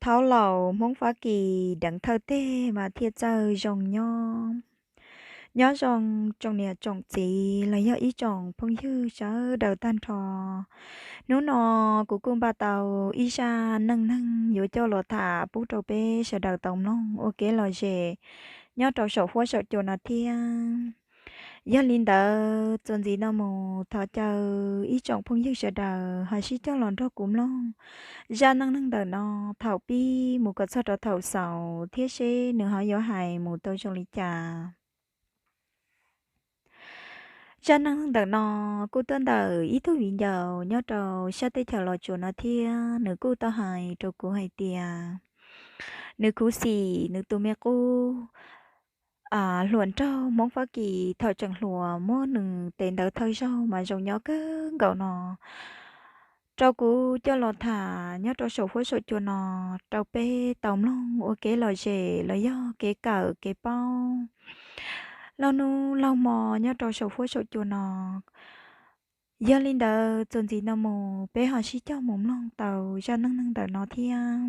thaub laus Hmoob Fab Kis deev thawj teg mas thiaj txawj zoo nyob. Nyob zoo tsoom niam tsoom txiv los yog ib tsoom phooj ywg sawv daws tag nrho. Hnub no kuv kuj npaj tau ib zaj neej neeg yuav coj los tham pub rau peb sawv daws tau mloog ua kev lom zem nyob rau saum huab saum cua no thiab. Yog li ntawd txuas ntxiv no mus thov caw ib tsoom phooj ywg sawv daws ho sib coj los nrog kuv mloog zaj neej neeg ntawm no thaum pib mus kom txog rau thaum xaus thiab seb nws ho yuav hais mus tau zoo li cas. Zaj neej neeg ntawm no kuj tuaj ntawm ib tug viv ncaus nyob rau sab teb chaws Los Tsuas no thiab nws kuj tau hais rau kuv hais tias nws khuv xim nws tus me qub hluas nraug Hmoob Fab Kis thaum tseem hluas muab nws tes ntawv thawj zaug mas zoo nyob kawg nkaus no rau kuv coj los tham nyob rau saum huab saum cua no rau peb tau mloog ua kev lom zem los yog kev kawm kev paub laug hnub laug hmo nyob rau saum huab saum cua no. Yog li ntawd txuas ntxiv no mus peb ho sib coj mus mloog tau zaj neej neeg ntawm no thiab.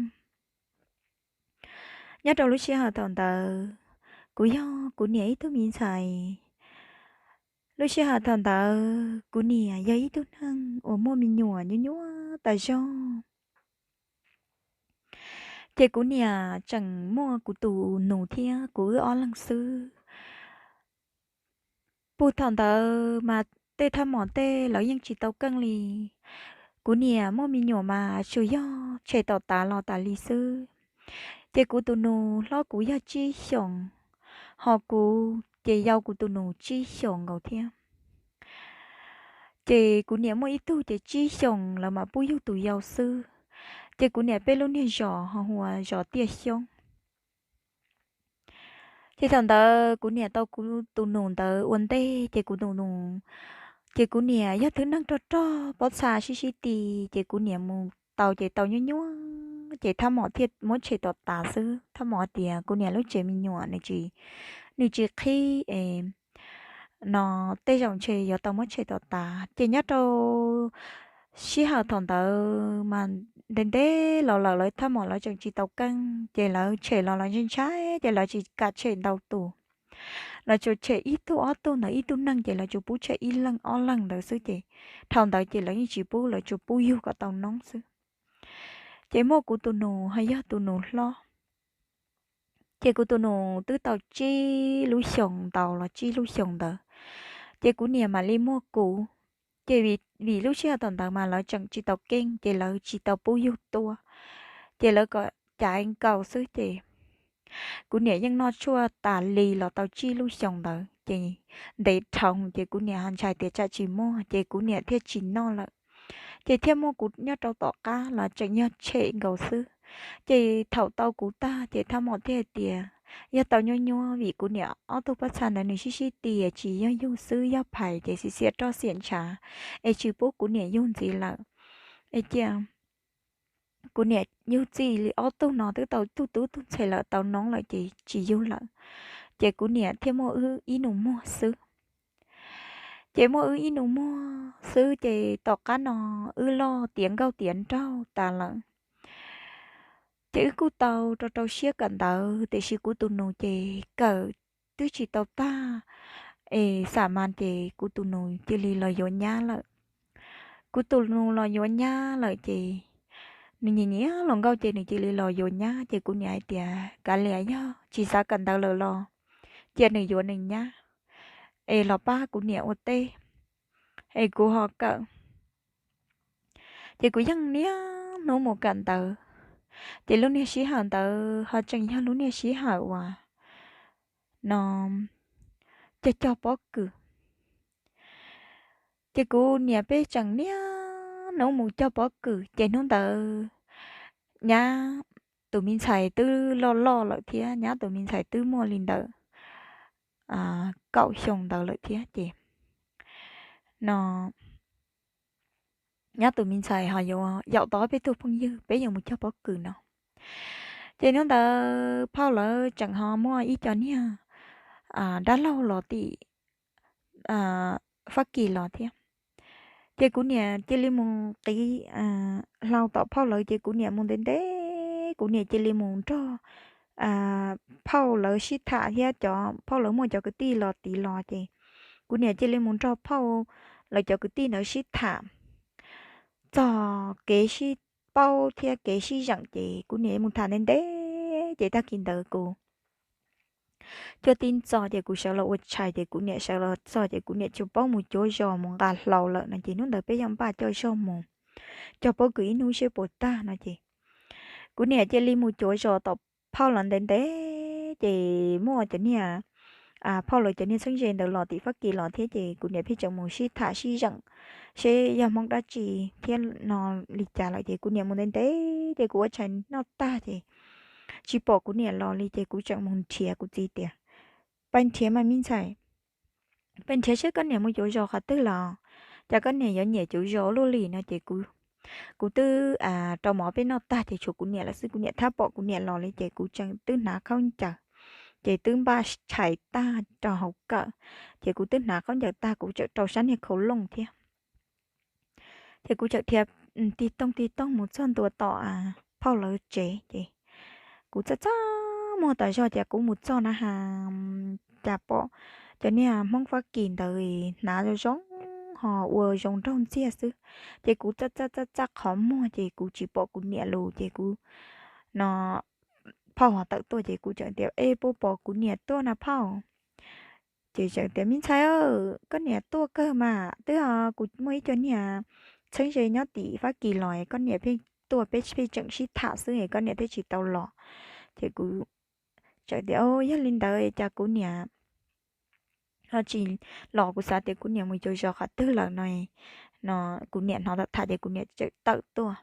Nyob rau lub sij hawm thaum ntawd kuv yog kuv niam ib tug me ntxhais. Lub sij hawm thaum ntawd kuv niam yog ib tug neeg uas muaj me nyuam nyuaj nyuaj tas zog, ces kuv niam tseem muaj kuv tus nus thiab kuv wb ob leeg xwb. Puag thaum ntawd mas tej thaj mom tej lawv yeej tsis tau keej li. Kuv niam muaj me nyuam mas tsuas yog tshem tom tav los tas li xwb. Ces kuv tus nus hlob kuv yog tsib xyoos, ho kuv ces yau kuv tus nus tsib xyoos nkaus thiab. Ces kuv niam muaj ib tug ces tsib xyoos lawv mam pub yug tus yau xwb. Ces kuv niam peb lub niag zos ho hu ua zos Tiaj Xyoob. Ces thaum ntawd kuv niam tau kuv tus nus ntawd ua ntej ces kuv tus nus, ces kuv niam yog thwj neeg rog rog pob txha sib sib ti, ces kuv niam mus tau ces tau nyuaj nyuaj ces thaj mom thiaj muab tshem tom tav xwb. Thaj mom tias kuv niam lub tsev me nyuam nws tsis, nws tsis qhib es no tej zaum ntshe yuav tau muab tshem tom tav. Ces nyob rau sij hawm thaum ntawd mas ntev ntev los lawm lawv thaj mom lawv tseem tsis tau keej ces lawv tshem los lawv ntshai ntshai ces lawv tsis kam tshem ntau tus. Lawv tsuas tshem ib tug ob tug ntawd, ib tug neeg ces lawv tsuas pub tshem ib leeg ob leeg ntawd xwb ces dhau ntawd ces lawv yeej tsis pub, lawv tsuas pub yug kom tau noob xwb. Ces muaj kuv tus nus ho yog tus nus hlob. Ces kuv tus nus twb tau tsib lub xyoos ntau los tsib lub xyoos ntawd, ces kuv niam mam li muaj kuv. Ces vim lub sij hawm thaum ntawd mas lawv tseem tsis tau keej ces lawv tsis tau pub yug tuaj, ces lawv kom cav nkaus xwb ces kuv niam yeej noj tshuaj tas li los tau tsib lub xyoos ntawd ces ntev dhau ces kuv niam ho ntshai tias tsam tsis muaj ces kuv niam thiaj tsis noj lawm. Ces thiaj muaj kuv nyob rau tom qab los tseem yog tshem nkaus xwb. Ces thaum tau kuv tag ces thaj mom thiaj hais tias yog tau nyuaj nyuaj vim kuv niam ob tug pob txha ntawd nws sib sib ti tsis yog yug xwb, yog phais ces xiam xiam roj xiam ntshav es tsis pub kuv niam yug ntxiv lawm. Es cia kuv niam yug txij li ob tug no twb tau tug tub tug ntxhais lawm, tau noob lawm ces tsis yug lawm. Ces kuv niam thiaj muaj wb ib nus muag xwb. Ces muaj wb ib nus muag xwb ces tom qab no wb loj tiav nkauj tiav nraug tas lawm. Ces wb kuj tau rau rau siab kawm ntawv tiam sis kuv tus nus ces kawm twb tsis tau tag es xam mas ces kuv tus nus cia li los yuav nyab lawm. Kuv tus nus los yuav nyab lawm ces nws nyiam nyiam hluas nkauj ces nws cia li los yuav nyab ces kuv niam hais tias kav liam, yog tsis xav kawm ntawv lawm los cia nws yuav nws nyab es los pab kuv niam ua teb es kuv ho kawm. Ces kuv yeej niaj hnub mus kawm ntawv. Ces lub niag sij hawm ntawd ho tseem yog lub niag sij hawm uas no cog cog pob kws. Ces kuv niam peb tseem niaj hnub mus cog pob kws ces hnub ntawd nyab tus me ntxhais twb loj loj lawm thiab, nyab tus me ntxhais twb muaj li ntawm kaum xyoo ntawd lawm thiab ces no nyab tus me ntxhais ho yuav yaum tau peb tug phooj ywg peb yuav mus cog pob kws no. Ces hnub ntawd phauj lawv tseem ho muaj ib co niag dab laug los tim Fab Kis los thiab. Ces kuv niam cia li mus qiv hlau tom phauj lawv ces kuv niam mus ntev ntev kuv niam cia li mus nrog phauj lawv sib tham thiab cov phauj lawv muaj cov kwv tij los tid los ces kuv niam cia li mus nrog phauj lawv cov kwv tij ntawd sib tham txog kev sib paub thiab kev sib zeem ces kuv niam mus tham ntev ntev ces tag kis ntawd kuv cuaj tib txog ces kuv sawv los ua tshais ces kuv niam sawv los txog ces kuv niam tsis paub mus cuav zos mus nqa hlau lawm no ces hnub ntawd peb yog npaj coj zog mus cog pob kws ib hnub seb puas tag no ces kuv niam cia li mus cuav zos tom phauj lawv ntev ntev ces muaj cov niag phauj lawv cov niag txheeb ze ntawd los tim Fab Kis los thiab ces kuv niam pheej tseem mus sib tham sib zeem seb yog Hmoob dab tsi thiab no li cas lawm ces kuv niam mus ntev ntev ces kuv ua tshais noj tag ces tsis pom kuv niam los li ces kuv tseem mus nrhiav kuv txiv tias, Pab nrhiav mas me ntxhais, pab nrhiav seb koj niam mus cuav zos qhov twg los, cas koj niam yuav nyiam cuav zos luaj li no ces kuv twb rau mov peb noj tag ces tshuav kuv niam lawm xwb, kuv niam thab pom kuv niam los li ces kuv tseem twb hnav khaub ncaws ces twb npaj tshais tag rau hauv kawm ces kuv twb hnav khaub ncaws tag kuv tseem rau sab niag khau looj thiab ces kuv tseem dhia tig toog tig toog mus txog ntua tom phauj lawv tsev ces kuv txaj txaj muag tas zog ces kuv mus txog na has cas pom cov niag Hmoob Fab Kis ntawd hnav zoo zoo ho ua zoo nraug ntxiag xwb ces kuv txaj txaj txaj txaj qhov muag ces kuv tsis pom kuv niam lus ces kuv no phauj ho tawm tuaj ces kuv tseem tias, Es puas pom kuv niam tuaj na phauj? Ces tseem tias, Me ntxhais, koj niam tuaj kawg mas twb ho kuv muaj ib co niag txheeb ze nyob tim Fab Kis los koj niam pheej tuaj peb pheej tseem sib tham xwb es koj niam thiaj tsis tau los. Ces kuv tseem tias, Yog li ntawd cas kuv niam ho tsis los, kuv xav tias kuv niam mus cuav zos qhov twg lawm no. No kuv niam hnov tham tham ces kuv niam tseem tawm tuaj,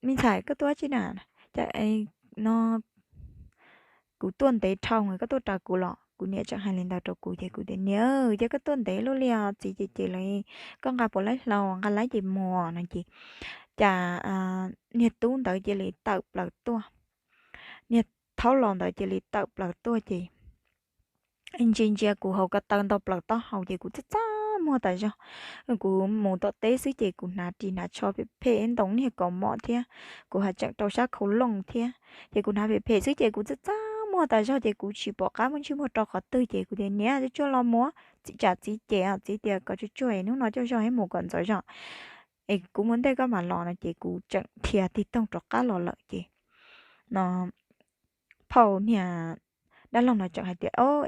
Me ntxhais, koj tuaj dab tsi na? Cas no kuv tuaj ntev dhau, koj tuaj raws kuv los? Kuv niam tseem hais li ntawd rau kuv ces kuv tias, Niam, cas koj tuaj ntev luaj li os, txiv ces ces lawm, koj nqa puas laib hlau, nqa laib ces mus no ces cas niag tub ntawd cia li tawm plaws tuaj, niag thaub laus ntawd cia li tawm plaws tuaj ces ntsia ntsia kuv hauv ko taw nto plaws taub hau ces kuv txaj txaj muag tas zog. Kuv mus tom teb xwb ces kuv hnav ris hnav tsho phem phem ntoo niag kaus mom thiab kuv haj tseem rau sab khau looj thiab ces kuv hnav phem phem xwb ces kuv txaj txaj muag tas zog ces kuv tsis pom qab muab ntsej muag rau qhov twg ces kuv tias, Niam, tsuag tsuag los mus, tsam txiv cem, txiv tias kom tsuag tsuag hnub no coj zog ib mus kom ntxov zog es kuv mus ntej koj mam los no ces kuv tseem dhia tig toog rov qab los lawm ces no phauj niag dab laug no tseem hais tias, O,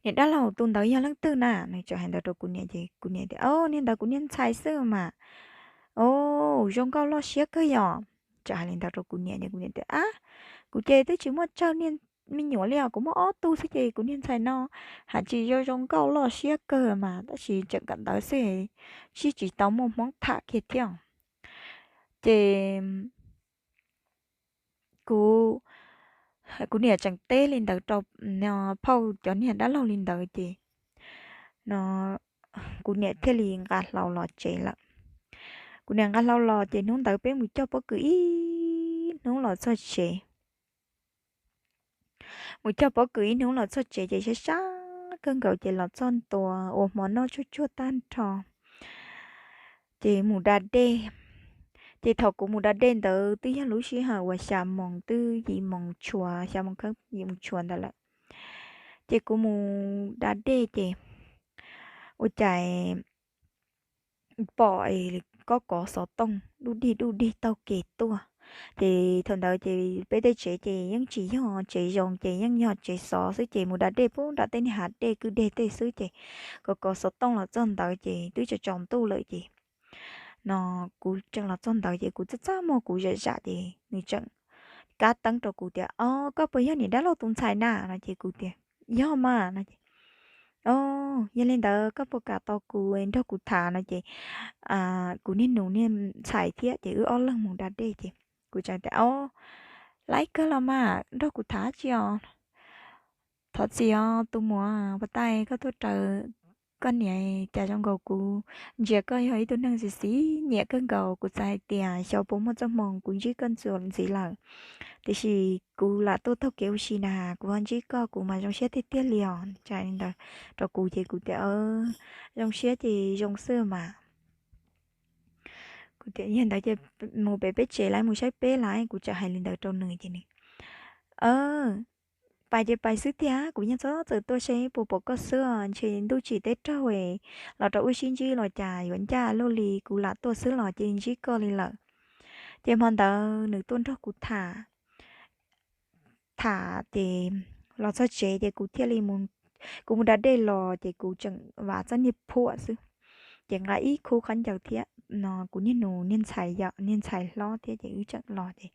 niam dab laug, tus ntawd yog leej twg na? Nws tseem hais ntawd rau kuv niam ces kuv niam tias, O, niag ntawd kuv niag ntxhais xwb mas. O, zoo nkauj loj siab kawg yom. Tseem hais li ntawd rau kuv niam ces kuv niam tias, Ab, kuv ces twb tsis muaj tsawg niag me nyuam li os, kuv muaj ob tug xwb ces kuv niag ntxhais no haj tsis zoo zoo nkauj loj siab kawg mas, tab sis tseem kawm ntawv xwb, sib tsis tau muaj hmoob tham kiag thiab. Ces kuv, kuv niam tseem teb li ntawd rau phauj cov niag dab laug li ntawd ces no kuv niam thiaj li nqa hlau los tsev lawm. Kuv niam nqa hlau los ces hnub ntawd peb mus cog pob kws ib hnub los txog tsev. Mus cog pob kws ib hnub los txog tsev ces sab sab kawg nkaus ces los txog ntua ua hmo noj tsuag tsuag tag nrho ces mus da dej. Ces thaum kuv mus da dej ntawd twb yog lub sij hawm uas xya moos twb yim moos tshuav, xya moos kheeb yim moos tshuav ntawd lawm. Ces kuv mus da dej ces ua cas pom kob kov xov tooj duj dig duj dig taug kev tuaj. Ces thaum ntawd ces peb tej tsev ces yeej tsis yog tsev zoo ces yeej yog tsev xov xwb ces mus da dej pub nram tej niag hav dej kwj deg tej xwb ces kov kov xov tooj los txog ntawd ces twb tsaus ntuj lawm ces no kuv tseem los txog ntawd ces kuv txaj txaj muag kuv zam zam ces nws tseem kab teeb rau kuv tias, O, koj puas yog niam dab laug tus ntxhais na? No ces kuv tias, Yog mas no ces, O, yog li ntawd koj puas kam tos kuv nrog kuv tham no ces kuv niag nus niag ntxhais thiab ces wb ob leeg mus da dej ces kuv tseem tias, O, laib kawg los mas nrog kuv tham tsi os. Thov txim os tus muam, puas tais koj tuaj raws koj niam cas zoo nkaus kuv ntsia koj yog ib tug neeg xis xis nyiam kawg nkaus. Kuv xav hais tias xyov puas muaj txoj hmoo kuv ntsib koj ntxiv lawm, tiam sis kuv lam tuaj taug kev ua si na, kuv ho ntsib koj kuv mas zoo siab tiag tiag li os. Tseem hais li ntawd rau kuv ces kuv tias, Zoo siab ces zoo xwb mas. Yog ntawd ces mus pem peb tsev lawm, mus saib peb lawm. Kuv txawm hais li ntawd rau nws ces nws, Pais ces pais xwb tiag, kuv yeej txhob txawm tuaj seb puas pom koj xwb os, ntshe ntuj tsim teb raug los rau wb sib ntsib los cas yuav ncaj luaj li, kuv lam tuaj xwb los cia li ntsib koj li lawm. Ces hmo ntawd nws tuaj nrog kuv tham tham ces los txog tsev ces kuv thiaj li, kuv mus da dej los ces kuv tseem vam txoj niag phuam xwb, ces nqa ib khub khaub ncaws thiab no kuv niag nus niag ntxhais yom, niag ntxhais hlob thiab ces wb tseem los ces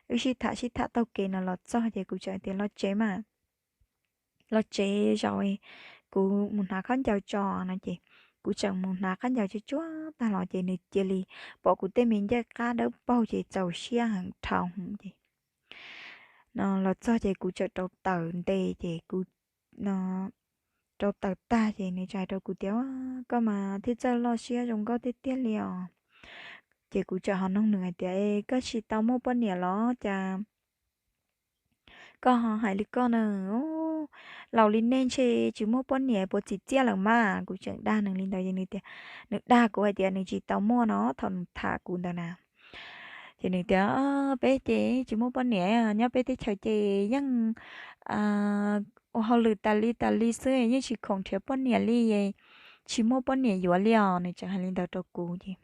wb sib tham sib tham taug kev no los txog ces kuv txawm tias los tsev mas, los tsev zaum kuv mus hnav khaub ncaws tso no ces kuv tseem mus hnav khaub ncaws tsuag tsuag tag los ces nws cia li pom kuv tej me ncej qab dawb paug ces txaus siab heev dhau hwv ces no los txog ces kuv txawm rau taws nte ces kuv no rau taws tag ces nws txawm hais rau kuv tias, Koj mas thiaj txawj loj siab zoo nkauj tiag tiag li os. Ces kuv txawm ho nug nws hais tias, Koj tsis tau muaj poj niam los cas koj ho hais li koj na? Laus li nej ntshe tsis muaj poj niam puas txim txiaj lawm mas? Kuv tseem dag nws li ntawd ces nws tias, nws dag kuv hais tias nws tsis tau muaj no thaum nws tham kuv ntawd na. Ces nws tias, Peb ces tsis muaj poj niam, nyob peb teb chaws ces yeej ua hauj lwm tas li tas li xwb, yeej tsis khoom nrhiav poj niam li, tsis muaj poj niam yuav li os. Nws tseem hais li ntawd rau kuv ces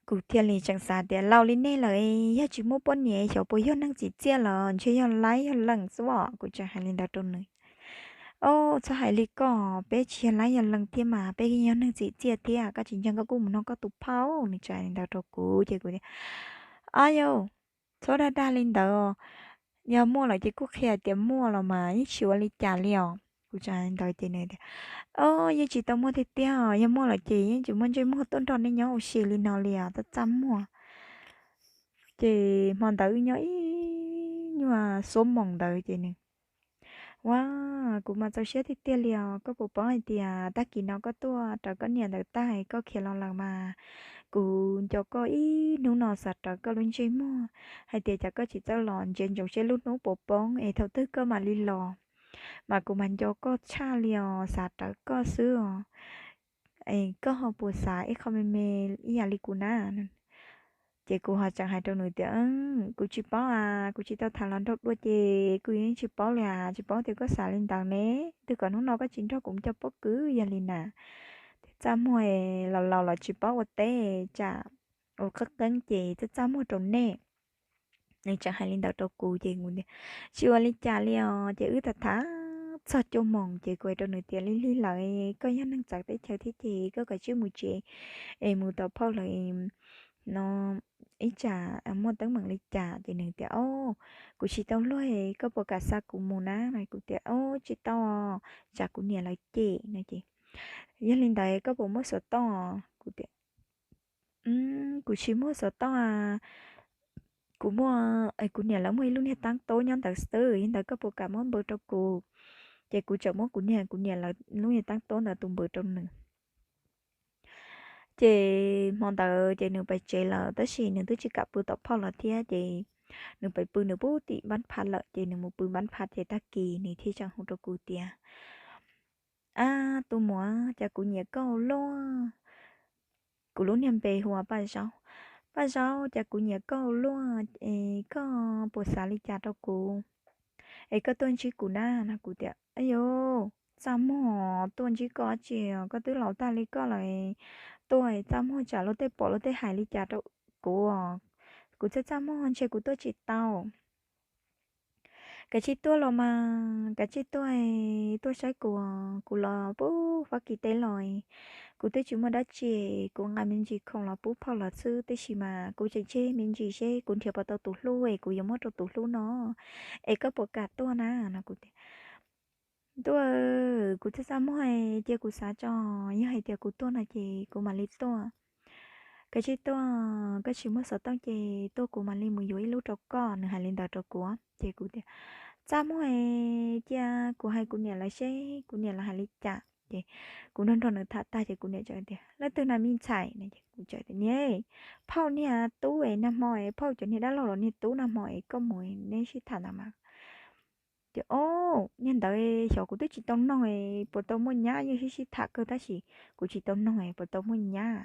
kuv thiaj li tseem xav tias, Laus li nej lawm, yog tsis muaj poj niam xyov puas yog neeg txim txiaj los ntshe yog laib yog leej xwb os. Kuv tseem hais li ntawd rau nws. Au, txhob hais li koj, peb tsis yog laib yog leej thiab mas, peb yog neeg txim txiaj thiab, koj tsis ntseeg koj kuj mus nug koj tus phauj. Nws tseem hais li ntawd rau kuv ces kuv tias, Au yau, txhob dag dag li ntawd, yog muaj lawm ces kuj qhia tias muaj los mas, yeej tsis ua li cas li os. Kuv tseem hais li ntawd ces nws tias, Au, yeej tsis tau muaj tiag tiag, yog muaj lawm ces yeej tsis muaj ntsej muag tuaj nrog nej nyob ua si li no li os, txaj txaj muag. Ces hmo ntawd wb nyob ib nyuag xuab moos ntawd ces nws, Ua, kuv mas txaus siab tiag tiag li os, koj puas paub hais tias tag kis no koj tuaj rawv koj niam ntawd tag koj khiav los lawm mas, kuv nco koj ib hnub no xav rawv koj lub ntsej muag, hais tias cas koj tsis txawj los ntsia ntsoov seb lub hnub puas poob es thaum twg koj mam li los, mas kuv mas nco koj tshaj li os, xav rawv koj xwb os. Koj ho puas xav ib qho me me ib yam li kuv na? Ces kuv ho tseem hais rau nws tias, Kuv tsis paub as, kuv tsis tau tham los nraug dua ces kuv yeej tsis paub li as, tsis paub tias koj xav li ntawd ne. Twb kom hnub no koj tsis nrog kuv mus cog pob kws yog li na, txaj muag, laus laus los tsis paub ua teb, tsam ua qeeb qeeb ces txaj txaj muag rau nej. Nws tseem hais li ntawd rau kuv ces kuv tias, Tsis ua li cas li os. Ces wb tham tham txog cuaj moos ces kuv hais rau nws tias, Lig lig lawm, koj yog neeg txawv teb chaws thiab ces koj kav tsij mus tsev es mus tos phauj lawm no, ib tsam muaj teeb meem li cas. Ces nws tias, Au, kuv tsis tau luag, koj puas kam xa kuv mus na? Kuv tias, Au, tsis tau, tsam kuv niam lawv cem no ces, Yog li ntawd koj puas muaj xov tooj? Kuv tias, Kuv tsis muaj xov tooj a, kuv muaj, kuv niam lawv muaj ib lub niag taab tob nyob ntawd xwb, yog ntawd koj puas kam muab npws rau kuv? Ces kuv tseem muab kuv niag, kuv niam lawv lub niag taab tob ntawd tus npws rau nws. Ces hmo ntawd ces nws pais tsev lawm tab sis nws twb tsis kam pw tom phauj los thiab ces nws pais pw nws pub tim npab phaj lawm ces nws mus pw npab phaj ces tag kis nws thiaj tseem hu rau kuv tias, Ab tus muam, cas kuv nyiam koj ua luaj. Kuv lub niag npe hu ua Paj Zaub. Paj Zaub, cas kuv nyiam koj ua luaj es koj puas xav li cas rau kuv es koj tuaj ntsib kuv na? No kuv tias, Ab yuv, txaj muag, tuaj ntsib koj tsis, koj twb laus tag li koj lawm, tuaj txaj muag tsam luag tej pom luag tej hais li cas rau kuv. Kuv txaj txaj muag ntshe kuv tuaj tsis tau. Kav tsij tuaj los mas, kav tsij tuaj, tuaj saib kuv, kuv los pub Fab Kis teb los, kuv twb tsis muaj dab tsi, kuv nqa me ntsis khoom los pub phauj los xwb, tab sis mas kuv tseem tseg me ntsis seb kuv nrhiav puas tau tus hlub es kuv yuav muab rau tus hlub no, es koj puas kam tuaj na? No kuv tias, Tuaj, kuv txaj txaj muag, cia kuv xav tso, yog hais tias kuv tuaj no ces kuv mam li tuaj. Kav tsij tuaj, koj tsis muaj xov tooj ces tuaj kuv mam li mus yuav ib lub rau koj. Nws hais li ntawd rau kuv ces kuv tias, Txaj muag, cia kuv hais kuv niam lawv seb kuv niam lawv hais li cas. Ces kuv nrog nrog nws tham tag ces kuv niam txawm tias, Leej twg na me ntxhais? Kuv txawm tias, Niam, phauj niag tub es nag hmo es phauj cov niag dab laug los niag tub nag hmo es koj mus neb sib tham ntawd mas. Ces, O, niag ntawd xyov kuv twb tsis tau noog puas tau muaj nyab, yeej sib sib tham kawg tab sis kuv tsis tau noog puas tau muaj nyab.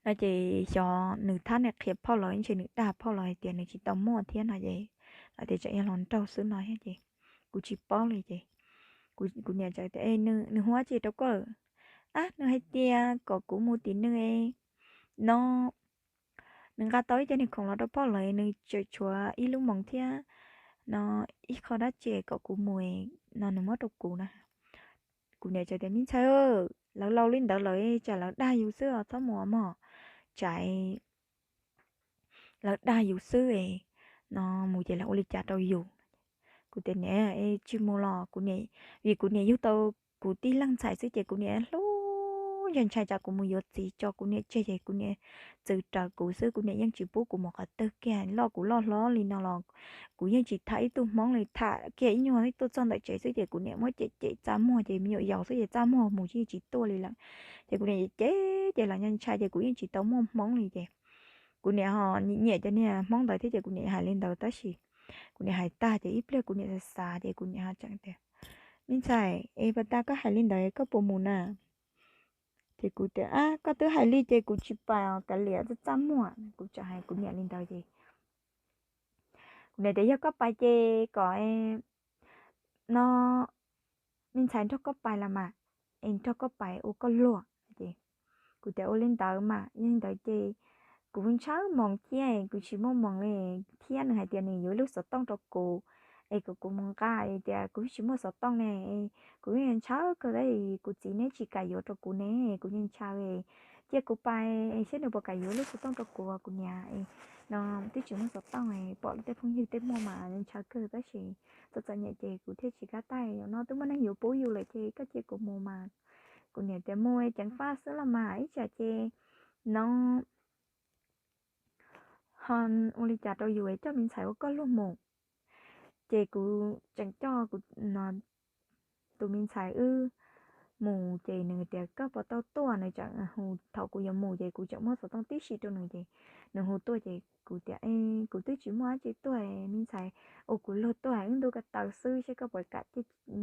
No ces xyov nws thab nws qhia phauj los ntshe nws dag phauj los hais tias nws tsis tau muaj thiab no ces, no tias tseem yog hluas nraug xwb no ces kuv tsis paub li ces kuv niam txawm tias, E, nws hu dab tsi rau koj? A, nws hais tias kom kuv mus tim nws no, nws nqa tau ib co niag khoom los rau phauj lawm, nws tseem tshuav ib lub moos thiab no, ib qho dab tsi kom kuv mus no nws muab rau kuv na. Kuv niam txawm tias, Me ntxhais, lawv laus li ntawd lawm tsam lawv dag yus xwb os, txhob mus mog, tsam lawv dag yus xwb no, mus ces lawv ua li cas rau yus. Kuv tias, Niam, tsis mus los kuv niam, vim kuv niam yug tau kuv tib leeg ntxhais xwb ces kuv niam hlub ntshai ntshai tsam kuv mus yuav txiv tso kuv niam tseg ces kuv niam txwv rawv kuv xwb, kuv niam yeej tsis pub kuv mus qhov twg kiag. Loj kuv loj hlob li no los kuv yeej tsis tham ib tug hmoob li, tham kiag ib nyuag tuaj txog ntawm tsev xwb ces kuv niam muab cem cem txaj muag ces me nyuam yaus xwb ces txaj muag mus yeej tsis tuaj li lawm. Ces kuv niam cem ces los ntshai ntshai ces kuv yeej tsis tau muaj hmoob li ces kuv niam ho nyiam nyiam cov niag hmoob ntawd thiab ces kuv niam hais li ntawd tab sis kuv niam hais tag ces ib pliag kuv niam xav xav ces kuv niam ho tseem tias, Me ntxhais, es pas tas koj hais li ntawd koj puas mus na? Ces kuv tias, Ab, koj twb hais li ces kuv tsis pais os, kav liam, txaj txaj muag. Kuv tseem hais kuv niam li ntawd ces kuv niam tias, Yog koj pais ces kom no me ntxhais nrog koj pais los mas, es nrog koj pais ua koj luag. Ces kuv tias, Ua li ntawd mas, yog li ntawd ces kuv ntshaw moos thiab, kuv tsis muaj moos li, thiab nws hais tias nws yuav ib lub xov tooj rau kuv, es kom kuv mus nqa, tias kuv tsis muaj xov tooj ne, kuv yeej ntshaw kawg tab kuv txiv neb tsis kam yuav rau kuv ne, kuv yeej ntshaw, cia kuv pais saib nws puas kam yuav lub xov tooj rau kuv, kuv niam no twb tsis muaj xov tooj, pom tej phooj ywg tej muaj mas ntshaw kawg tab sis txom txom nyem ces kuv thiaj tsis kam, tab sis no twb muaj neeg yuav pub yus lawm ces koj cia kuv mus mas. Kuv niam tias, Mus ceev faj xwb los mas, ib tsam ces no ho ua li cas rau yus, coj me ntxhais ua koj luag mus. Ces kuv tseem coj kuv tus me ntxhais wb mus ces nws tias, Koj puas tau tuaj? Nws tseem hu, thaum kuv yuav mus ces kuv tseem muab xov tooj tib si rau nws ces nws hu tuaj ces kuv tias, E, kuv twb tsis muaj dab tsi tuaj, me ntxhais ua kuv luag tuaj, wb ntuj ko taw xwb, saib koj puas kam,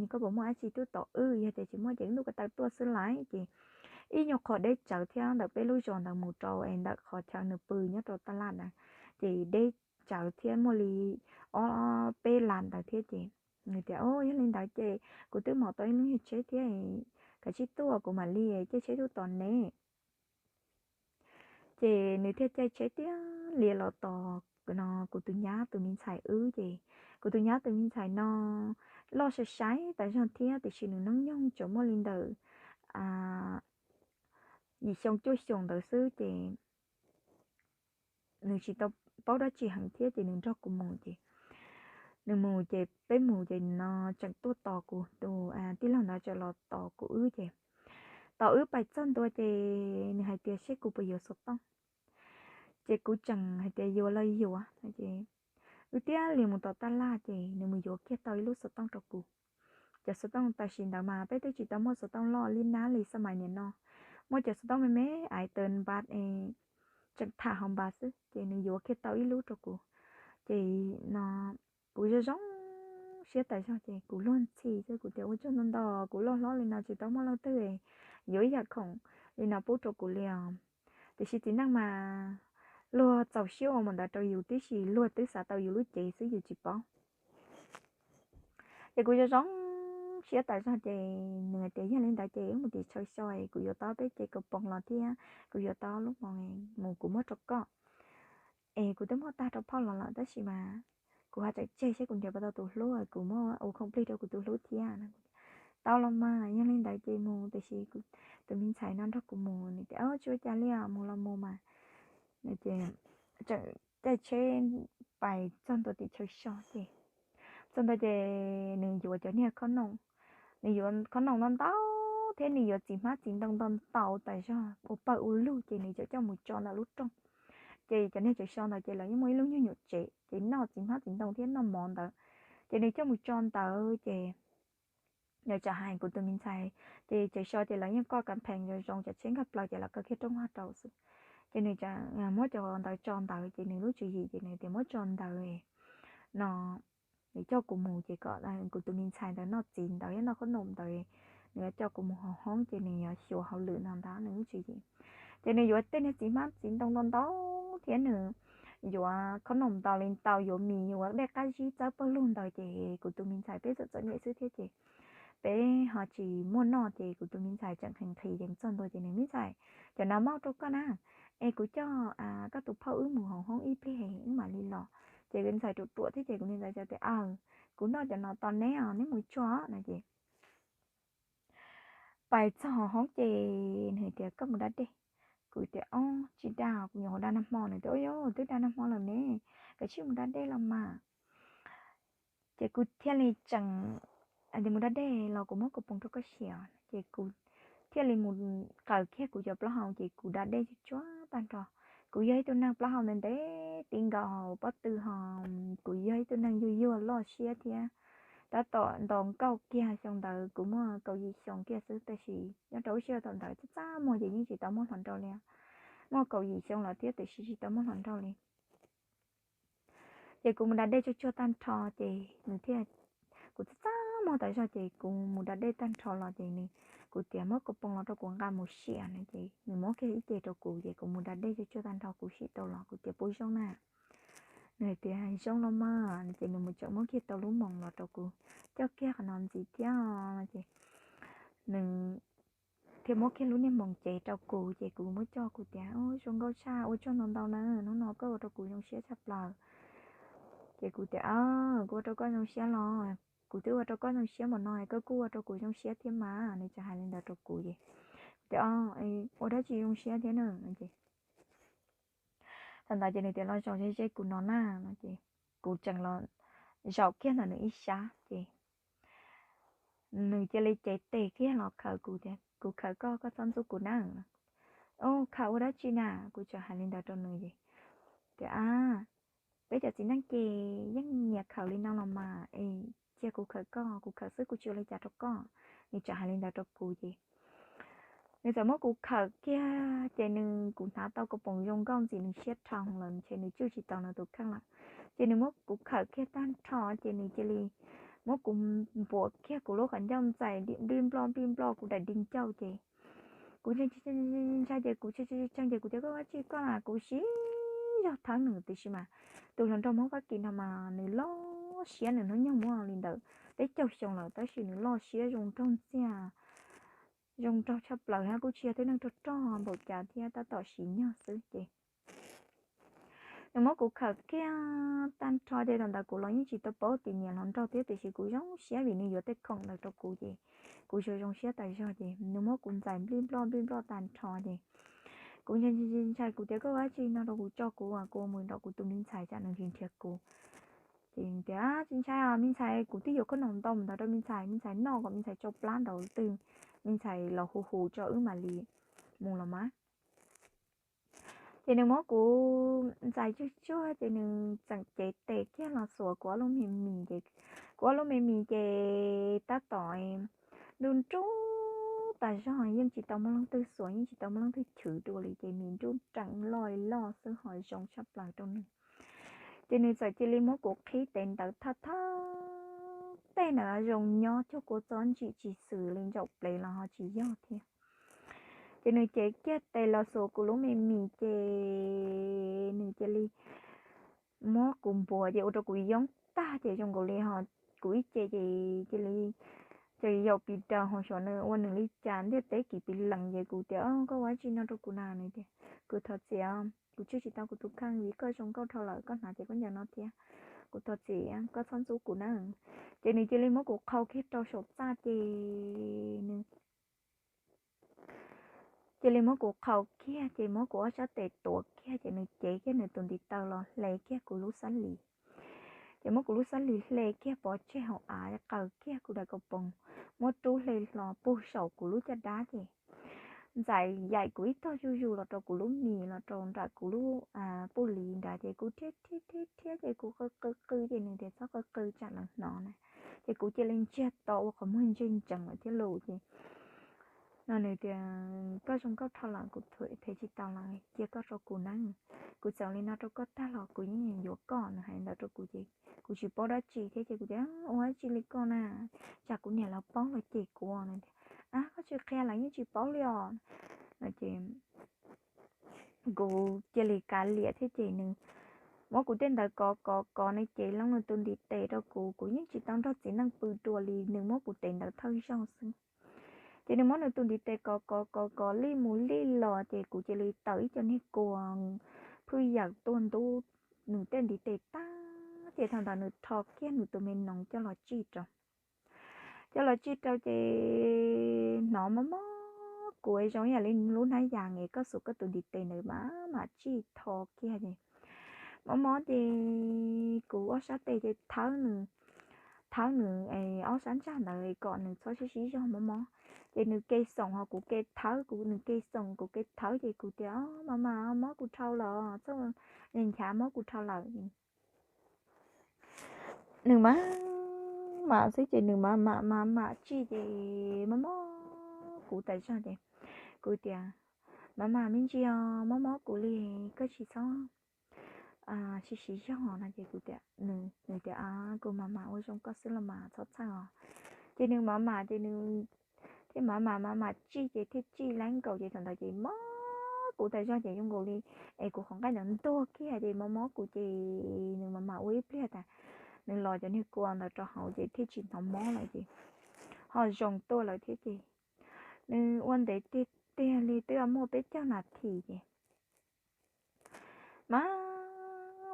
koj puas muaj dab tsi twb tos wb, yog tias tsis muaj ces wb ntuj ko taw tuaj xwb lauj. Ces ib nyuag qho deb tsawv thiab ntawm peb lub zos ntawd mus rau es ntawm qhov chaw nws pw nyob rau taj laj ntawd, ces deb tsawv thiab muaj li ob peb las ntawd thiab ces nws tias, O, yog li ntawd ces kuv twb mos tau ib lub nyuag tsheb thiab, kav tsij tuaj kuv mam li caij tsheb tuaj tos ne. Ces nws thiaj caij tsheb tiag li los tos no kuv tus nyab tus me ntxhais wb ces kuv tus nyab tus me ntxhais no loj sai sai tas zog thiab tiam sis nws hnub nyoog tsuas muaj li ntawm yim xyoo cuaj xyoos ntawd xwb ces nws tsis tau paub dab tsi heev thiab ces nws nrog kuv mus ces nws mus ces peb mus ces no tseem tuaj tos kuv tus tij laug ntawd tseem los tos kuv wb ces tos wb pais txog ntua ces nws hais tias seb kuv puas yuav xov tooj. Ces kuv tseem hais tias yuav los yuav ces wb thiaj li mus tom taj laj ces nws mus yuav kiag tau ib lub xov tooj rau kuv. Cov xov tooj tam sim ntawd mas peb twb tsis tau muaj xov tooj loj li nab li xab mais niam no, muaj cov xov tooj me me, ai taws npad es tseem tham hauv npad xwb ces nws yuav kiag tau ib lub rau kuv. Ces no kuv zoo zoo siab tas zog ces kuv luag ntxhi xwb, kuv tias ua tsaug ntau ntau, kuv loj hlob li no tsis tau muaj leej twg yuav ib yam khoom li no pub rau kuv li os. Tiam sis txiv neej mas luag txaus siab ua mus ntawd rau yus tib si, luag twb xav tau yus lub cev xwb yus tsis paub. Ces kuv zoo zoo siab tas zog ces nws hais tias yog li ntawd ces wb mus tim chaw so, kuv yuav tau peb ce kaus poom los thiab kuv yuav tau lub moos mus kuv muab rau koj. Es kuv twb muab tag rau phauj los lawm tab sis mas kuv ho tseem tseg seb kuv nrhiav puas tau tus hlub, kuv muab ua khoom plig rau kuv tus hlub thiab. Tau los mas, yog li ntawd ces mus, tiam sis tus me ntxhais no nrog kuv mus, nws tias tsis ua cas li os, mus los mus mas. Ces tseem caij tsheb pais txog ntua tim chaw so ces, txog ntua ces nws yuav cov niag khob noom, nws yuav khob noom ntau ntau thiab nws yuav txiv hmab txiv ntoo ntau ntau tas zog ua pawg ua lug ces nws coj coj mus tso ntawm lub rooj. Ces cov niag chaw so ntawd ces lawv yeej muaj ib lub nyuag nyuam tsev ces noj txiv hmab txiv ntoo thiab noj mov ntawd. Ces nws coj mus tso ntawd ces nws txawm hais kuv tus me ntxhais, ces chaw so ces lawv yeej koj kas phees zoo zoo, cov tsheb nkag plaws ces lawv kaw kiag rooj vag rau xwb. Ces nws txawm muab cov ntawd tso ntawd ces nws lub tswv yim ces nws tias muab tso ntawd no, nws coj kuv mus ces kom kuv tus me ntxhais ntawd noj txiv ntawd thiab noj khob noom ntawd, nws yuav coj kuv mus hauv hoob ces nws yuav xyuas hauj lwm no ntag nws lub tswv yim. Ces nws yuav tej niag txiv hmab txiv ntoo ntau ntau thiab nws yuav khob noom ntau li ntau, yuav mis yuav dej qab zib txawb pawg lug ntawd ces kuv tus me ntxhais peb txom txom nyem xwb thiab ces peb ho tsis muaj noj ces kuv tus me ntxhais tseem nqhis nqhis yees txog ntua ces nws, me ntxhais, cov no muab rau koj na, es kuv coj koj tus phauj wb mus hauv hoob ib pliag wb mam li los. Ces kuv ntxhais ruam ruam thiab ces kuv ntxhais tias, aw, kuv noj cov no tos neb os, neb mus tso no ces pais txog hauv hoob ces nws tias, koj mus da dej. Kuv tias, o, tsis da, kuv nyuam qhuav da nag hmo. Nws tias, u, yog twb da nag hmo lawm ne, koj cia li mus da dej los mas. Ces kuv thiaj li tseem hais tias mus da dej los kuv muab kuv poos rau koj xyuas. Ces kuv thiaj li mus qaws kiag kuv cov plaub hau ces kuv da dej tsuag tsuag tag nrho. Kuv yog ib tug neeg plaub hau ntev ntev ti nkaus hauv pob tw ho, kuv yog ib tug neeg yuag yuag loj siab thiab. Tab tom ntaus nkauj kiag xyoo ntawd kuv muaj kaum yim xyoo kiag xwb tab sis nyob rau lub sij hawm thaum ntawd txaj txaj muag ces yeej tsis tau muaj hluas nraug li. Muaj kaum yim xyoo los thiab tiam sis tsis tau muaj hluas nraug li. Ces kuv mus da dej tsuag tsuag tag nrho ces nws thiaj, kuv txaj txaj muag tas zog ces kuv mus da dej tag nrho los ces nws, kuv tias muab kuv poos los rau kuv nqa mus sim no ces nws muab kiag ib ce rau kuv ces kuv mus da dej tsuag tsuag tag nrho kuv sim tau los kuv tias, puas zoo na? Nws tias, zoo los mas. Ces nws mus tseem muab kiag tau lub moos los rau kuv, coj kiag qhov no ntxiv thiab ces nws thiaj muab kiag lub niag moos cev rau kuv ces kuv muab coj kuv tias, zoo nkauj tshaj, ua tsaug ntau ntau na, hnub no koj ua rau kuv zoo siab tshaj plaws. Ces kuv tias, kuv ua rau koj zoo siab los? Kuv twb ua rau koj zoo siab npaum no koj kuj ua rau kuv zoo siab thiab mas. Nws tseem hais li ntawd rau kuv ces kuv tias, ua dab tsi zoo siab thiab na? Ces thaum ntawd ces nws tias, los zaum ze ze kuv no na no ces kuv tseem los zaum kiag ntawm nws ib sab ces nws cia li cev tes kiag los khawm kuv tias, kuv khawm koj, koj txhob ntxub kuv na. Ua khawm ua dab tsi na? Kuv tseem hais li ntawd rau nws ces tias, a, peb cov txiv neej ces yeej nyiam khawm li no los mas es cia kuv khawm koj, kuv khawm xwb kuv tsis ua li cas rau koj. Nws tseem hais li ntawd rau kuv ces nws txawm muab kuv khawm kiag ces nws, kuv hnav tau kuv poos zoo nkauj ntxim nws siab dhau lawm ces nws cwj tsis tau nws tus kheej lawm. Ces nws muab kuv khawm kiag tag nrho ces nws cia li muab kuv npuam kiag kuv lub qhov ncauj ntxais nplij nploj nplij nploj kuv daim di ncauj ces kuv ntshai ces kuv tshee ces kuv tias, koj ua dab tsi koj na? Kuv siv zog thawb nws tiam sis mas tus hluas nraug Hmoob Fab Kis no mas nws loj siab, nws hnub nyoog muaj li ntawm peb caug xyoo lawm tab sis nws loj siab zoo nraug ntxiag, zoo nraug tshaj plaws thiab kuj tsis yog tib neeg rog rog npaum cas thiab tab tom siv nyog xwb ces nws muab kuv khawm kiag tag nrho ces thaum ntawd kuv los yeej tsis tau paub tias nyiam hluas nraug thiab tiam sis kuv zoo siab vim nws yuav tej khoom ntawd rau kuv ces kuv zoo zoo siab tas zog ces nws muab kuv ntxais nplij nploj nplij nploj tag nrho ces kuv ntshai ntshai kuv tias, koj ua dab tsi no rau kuv, tso kuv, kuv mus nrog kuv tus me ntxhais tsam nws nrhiav nrhiav kuv. Ces tias, tsis ntshai os me ntxhais, kuv twb yuav koj noj ntau mus ntawd rau me ntxhais, me ntxhais noj kom me ntxhais tsau plab nraud twg, me ntxhais los hu hu tso wb mam li mus los mas. Ces nws muab kuv ntxais tsuag tsuag ces nws txawm cev tes kiag los xuas kuv ob lub me mis ces kuv ob lub me mis ces tab tom nruj nruj tas zog, yeej tsis tau muaj leej twg xuas, yeej tsis tau muaj leej twg chwv dua li ces mis nruj nreem loj loj xwb ho zoo tshaj plaws rau nws. Ces nws txawm cia li muab kuv qhib tes ntawd thaj thaj tej ntawd zoo nyob cuag kua txob ntsim tsis xws li, ntsaum plev los ho tsis yog thiab. Ces nws cev kiag tes los xuas kuv lub me mis ces nws cia li muab kuv npuas ces ua rau kuv yoob tag ces zoo nkaus li ho kuv ib ce ces cia li ces yaum pis daws ho xyov nws ua nws li cas ntiaj teb kis pis lees ces kuv tias, koj ua dab tsi no rau kuv na? Nws tias, kuv thov txim, kuv cwj tsis tau kuv tus kheej vim koj zoo nkauj dhau lawm koj hnav ces koj ncaws no thiab, kuv thov txim, koj txhob ntxub kuv na. Ces nws cia li muab kuv qhau kiag rau saum txaj ces nws cia li muab kuv qhau kiag ces muab kuv ob sab tes tuav kiag ces nws cev kiag nws tus ntiv taw los hle kiag kuv lub xab lis. Ces muab kuv lub xab lis hle kiag pov tseg hauv av, qaws kiag kuv daim kaus poos, muab rub hle hlo puag saum kuv lub caj dab ces ntxais yaim kuv ib tog zuj zus los rau kuv lub mis los rau nram kuv lub puj lis nrad ces kuv rhiab rhiab rhiab rhiab ces kuv qw qw qw ces nws tias, txhob qw qw tsam lawv hnov na. Ces kuv cia li ntsiag to ua qhov muag ntseg ntsees lawm thiab lauj ces no nws tias, koj zoo nkauj dhau lawm, kuv them tsis tau lawm, cia koj rau kuv na. Kuv txaus li no rau koj tag los kuv yeej yuav koj, nws hais ntawd rau kuv ces kuv tsis paub dab tsi thiab ces kuv tias, ua dab tsi li koj na, tsam kuv niam lawv paub los cem kuv. Nws tias, ab, koj tsis qhia lawv yeej tsis paub li os no ces kuv cia li kav liam thiab ces nws muab kuv tej ntawd kov kov kov, nws cev loo nws tus ntiv tes rau kuv, kuv yeej tsis tau nrog txiv neej pw dua li, nws muab kuv tes ntawd thawj zaug xwb. Ces nws muab nws tus ntiv tes kov kov kov kov lij mus lij los ces kuv cia li tawm ib co niag kua phwj yawm tuaj ntub nws tej ntiv tes tag, ces thaum ntawd nws rho kiag nws tus me noov coj los tsij rau. Coj los tsij rau ces hnov mob mob kuv zoo ib yam li lub hnab yas es koj xuas koj tus ntiv tes ntawd mam mam tsij tho kiag ces mob mob ces kuv ob sab tes ces thawb nws, thawb nws ob sab ntsag ntawd kom nws txhob sib sib zog mob mob. Ces nws ke xoom ho kuv ke thawb, kuv nws ke xoom kuv ke thawb ces kuv tias, Mama, mob kuv dhau lawm, txhob nchav, mob kuv dhau lawm. Nws mam mam xwb ces nws mam mam mam mam tsij ces mob mob kuv tas zog ces kuv tias, Mama, me ntsis os, mob mob kuv li, koj tsis txhob sib sib zog no ces kuv tias, nws tias, Kuv mam mam ua zoo koj xwb los mas, txhob txhawj os. Ces nws mam mam ces nws thiaj mam mam mam mam tsij ces thiaj tsij laib nkaus ces thaum ntawd ces mob kuv tas zog ces zoo nkaus li es kuv qhov nqaij ntawd ntuag kiag ces mob mob kuv ces nws mam mam ua ib pliag tas nws los cov niag kua ntawd rau hauv ces thiaj tsis hnov mob lawm ces ho zoo tuaj lawm thiab ces nws ua ntev tiag tiag li twb muaj peb caug nas this ces mam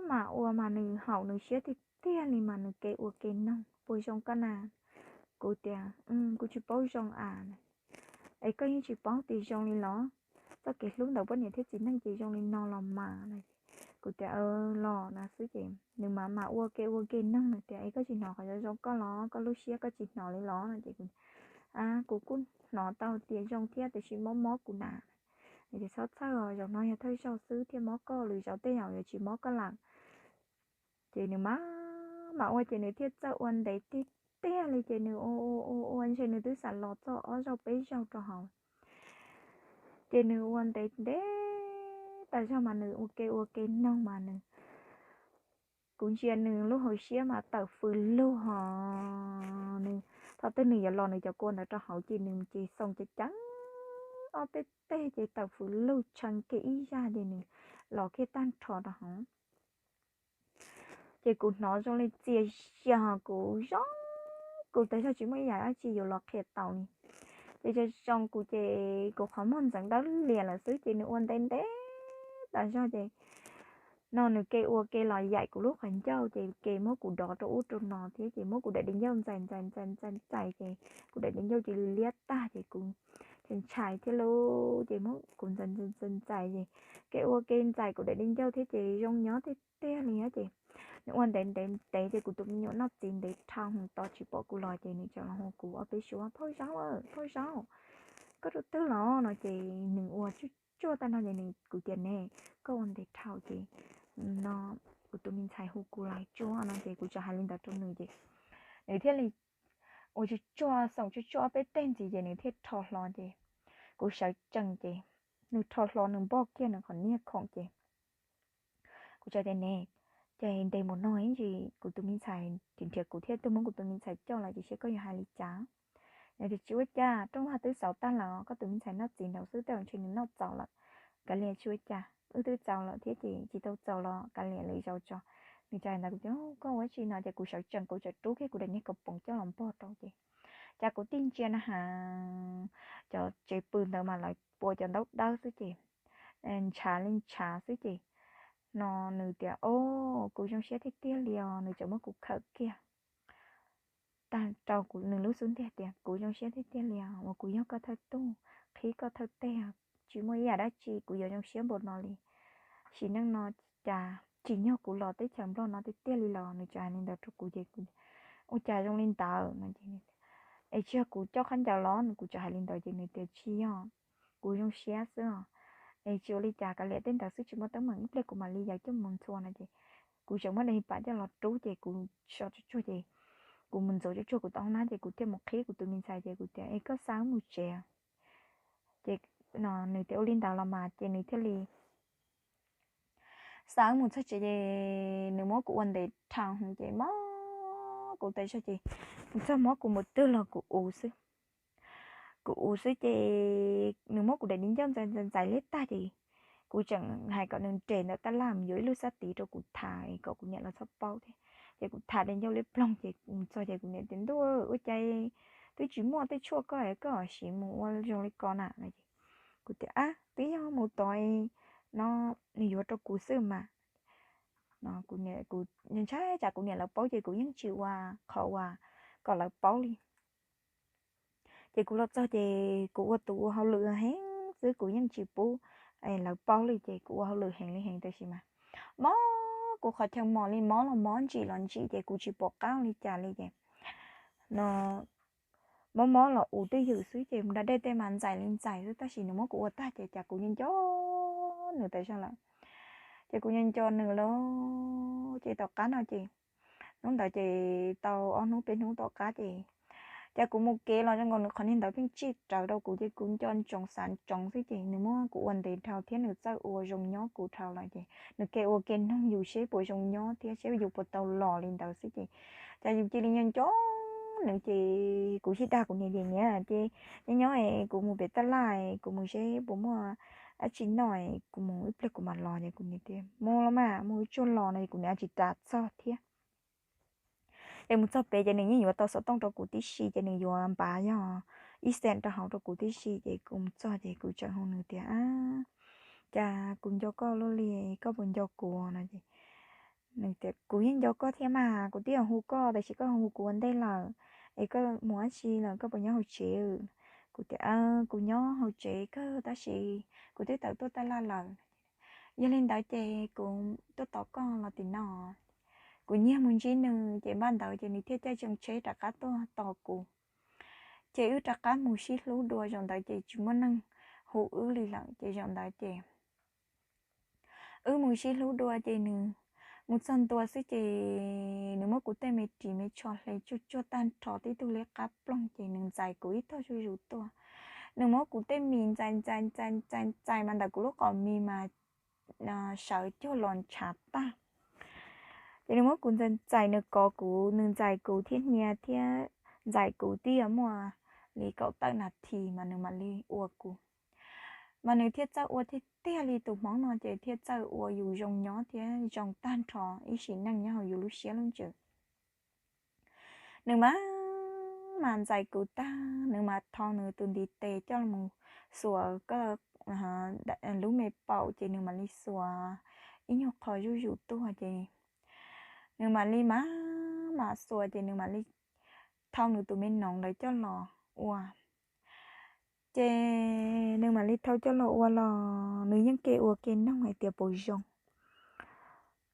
mam ua mas nws haum nws siab tiag tiag li mas nws ke ua ke noog, Puas zoo koj na? Kuv tias, Kuv tsis paub zoo as. Es koj yeej tsis paub tias zoo li los? Txoj kev hlub ntawm poj niam thiab txiv neej ces zoo li no los mas no. Kuv tias, Los no xwb ces nws mam mam ua ke ua ke noog, nws tias, Es koj tsis hnov qhov zoo zoo koj los? Koj lub siab koj tsis hnov li los no? Ces kuv, Kuv kuj hnov tau tias zoo thiab tiam sis mob mob kuv na. Nws tias, Txhob txhawj os, zaum no yog thawj zaug xwb thiaj mob koj, lwm zaus tej zaum yuav tsis mob koj lawm. Ces nws mam mam ua ces nws thiaj txawj ua ntev tiag tiag li ces nws ua ua ua ua ntshe nws twb xam los txog ob zaug peb zaug rau hauv. Ces nws ua ntev ntev tas zog mas nws ua ke ua ke noog mas nws, kuv ntsia nws lub hauv siab mas tawm fws lug hos nws, thaum twg nws yuav los nws cov kua ntawd rau hauv ces nws ces xoo ceev ceev ob peb teg ces tawm fws lug tshee kiag ib zaj ces nws los kiag tag nrho rau hauv. Ces kuv hnov zoo li txias sia hos kuv zoo, kuv tas zog tsis muaj ib yam dab tsi yuav los qhia tau li. Ces zoo zoo kuv ces kuv qhov muag ntxeev dawb lias lawm xwb ces nws ua ntev ntev tas zog ces no nws ke ua ke los yaim kuv lub qhov ncauj ces ke muab kuv dov rau ub rau no thiab ces muab kuv daim di ncauj ntxais ntxais ntxais ntxais ntxais ces kuv daim di ncauj cia li liab tag ces kuv ntshai ntshai thiab lauj ces muab kuv ntxais ntxais ntxais ntxais ces ke ua ke ntxais kuv daim di ncauj thiab ces zoo nyob tiag tiag li ces nws ua ntev ntev ntev ces kuv tus me nyuam noj txiv ntev dhau tos tsis pom kuv los ces nws tseem los hu kuv ob peb suab, Phauj Zaub, Phauj Zaub, koj rau twg los no ces nws ua tsuj tsuaj tag no ces nws, kuv tias, Ne, koj ua ntev dhau ces no kuv tus me ntxhais hu kuv los tsuag no ces kuv tseem hais li ntawd rau nws ces nws thiaj li ua tsuj tsuaj xoom tsuj tsuaj ob peb teg ntxiv ces nws thiaj rho hlo ces kuv sawv tsees ces nws rho hlo nws npog kiag nws qhov niag khoom ces kuv txawm tias, Ne, ces ntes mus no ib ntsis kuv tus me ntxhais nrhiav nrhiav kuv thiab tuaj muab kuv tus me ntxhais coj lawm ces seb koj yuav hais li cas. Nws tias, Tsis ua cas, rooj vag twb xauv tag lawm, koj tus me ntxhais noj txiv nraud xwb tej zaum ntshe nws noj txaus lawm. Kav liam, tsis ua cas, wb twb txaus lawm thiab ces tsis tau txaus los kav liam lwm zaus tso. Nws txawm hais ntawd kuv tias, Koj ua dab tsi no? Ces kuv sawv tsees kuv txawm rub kiag kuv daim niag kaus poom coj los npog rau ces cas kuv tij ntsia na has cov tsev pw ntawd mas lawv pua cov ntaub dawb xwb ces ntshav li ntshav xwb ces no nws tias, O, kuv zoo siab tiag tiag li os. Nws txawm muab kuv khawm kiag tag rau kuv nws lub xub ntiag tias, Kuv zoo siab tiag tiag li os, uas kuv yog koj thawj tug, qhib koj thawj teg, tsis muaj ib yam dab tsi kuv yuav zoo siab npaum no li. Sim neej no cas tsim nyog kuv los teb chaws Nplog no tiag tiag li los? Nws txawm hais li ntawd rau kuv ces kuv, Ua cas zoo li ntawd no ces, Es tsis yog kuv coj khaub ncaws los? Kuv txawm hais li ntawd ces nws tias, Tsis yog, kuv zoo siab xwb os. Es tsis ua li cas, kav liam, tej ntawd xwb tsis muaj teeb meem, ib pliag kuv mam li yaws coj mus ntxhua no ces kuv txawm muab daim pam coj los rub ces kuv so tsuag tsuag ces kuv mus ntxuav tsuag tsuag kuv tau hoob nab ces kuv thiaj mus qhib kuv tus me ntxhais ces kuv tias, Es koj xa wb mus tsev. Ces no nws tias, Ua li ntawd los mas. Ces nws thiaj li xa wb mus txog tsev ces nws muab kuv ua ntev dhau ces mob kuv tas zog ces nws txog muab kuv mus twg los kuv uv xwb. Kuv uv xwb ces nws muab kuv daim di ncauj ntxais ntxais ntxais liab tag ces kuv tseem hais kom nws nres ntawm tab laj mus yuav ib lub xab tiv rau kuv tham kom kuv niam los txhob paub thiab. Ces kuv tham li ncauj liab ploog ces kuv mus txog ces kuv niam tias, Ntuj, ua cas twb tsis muaj tej tshuaj koj es koj siv mus ua zoo li ko na? Kuv tias, Ab, twb yog mus tod no, nws yuav rau kuv xwb mas. Kuv ntshai tsam kuv niam lawv paub ces kuv yeej tsis ua qhov uas kom lawv paub li. Ces kuv los txog ces kuv ua tus ua hauj lwm heev xwb, kuv yeej tsis pub lawv paub li, ces kuv ua hauj lwm heev li heev tab sis mas mob kuv qhov chaw mos li, mob los mob, ntsim los ntsim, ces kuv tsis pom qab ua li cas li ces no mob mob los ua twj ywm xwb ces mus da dej tej mas ntxais li ntxais xwb, tab sis nws muab kuv ua tag ces cas kuv nco nco nws tas zog lawm. Ces kuv nco nco nws lawm ces tom qab no ces hnub ntawd ces tau ob hnub peb hnub tom qab ces cas kuv mus kev los zoo nkaus nws qhov niag ntawd pheej tsij rawv rau kuv ces kuv nco ntsoov xav ntsoov xwb ces nws muab kuv ua ntev dhau thiab nws txawj ua zoo nyob kuv dhau lawm ces nws ke ua ke noog yus seb puas zoo nyob thiab seb yus puas tau los li ntawd xwb ces cas yus cia li nco nco nws ces kuv thiaj dag kuv niam tias, Niam, ces nyob nyob es kuv mus pem tab laj es kuv mus seb puas muaj dab tsi noj es kuv mus ib pliag kuv mam los. Ces kuv niam tias, Mus los mas, mus ib tsam los no es kuv niam tsis kam txog thiab. Ces mus txog pem ces nws yeej yuav tau xov tooj rau kuv tib si ces nws yuav npav yog ib xees rau hauv rau kuv tib si ces kuv mus txog ces kuv tseem hu nws tias, Cas kuv nco koj luaj li, koj puas nco kuv no? Kuv yeej nco koj thiab mas, kuv twb hu koj tab sis koj hu kuv ua ntej lawm, es koj mus dab tsi lawm, koj puas nyob hauv tsev? Kuv tias, Kuv nyob hauv tsev kawg tab sis kuv twb tawm tuaj tab laj lawm. Yog li ntawd ces kuv tuaj tos koj los tim no. Kuv nyiag mus ntsib nws ces npaj ntawd ces nws thiaj caij tsheb rov qab tuaj tos kuv. Ces wb rov qab mus sib hlub dua, zaum ntawd ces tsis muaj neeg hu wb li lawm ces zaum ntawd ces wb mus sib hlub dua ces nws mus txog ntua xwb ces nws muab kuv tej me ris me tsho hle tsuag tsuag tag nrho tib tug liab qab ploog ces nws ntxais kuv ib tog zuj zus tuaj. Nws muab kuv tej mis ntxais ntxais ntxais ntxais ntxais mas ntawm kuv lub qhov mis mas sawv cuag los ntshav tag. Ces nws muab kuv ntxais ntxais, nws kov kuv, nws ntxais kuv thiab hnia thiab ntxais kuv twb yuav muaj li kaum tawm nas this mas nws mam li ua kuv. Mas nws thiaj txawj ua tiag tiag li, tus hmoob no ces thiaj txawj ua yus zoo nyob thiab zoo tag nrho ib sim neej nyob hauv yus lub siab lub ntsws. Nws mas, mas ntxais kuv tag, nws mas thau nws tus ntiv tes coj mus xuas koj lub me paum ces nws mam li xuas ib nyuag qho zuj zus tuaj ces nws mam li mas, mas xuas ces nws mam li thau nws tus me noov ntawd coj los ua. Ces nws mam li thau coj los ua los nws yeej ke ua ke noog hais tias puas zoo.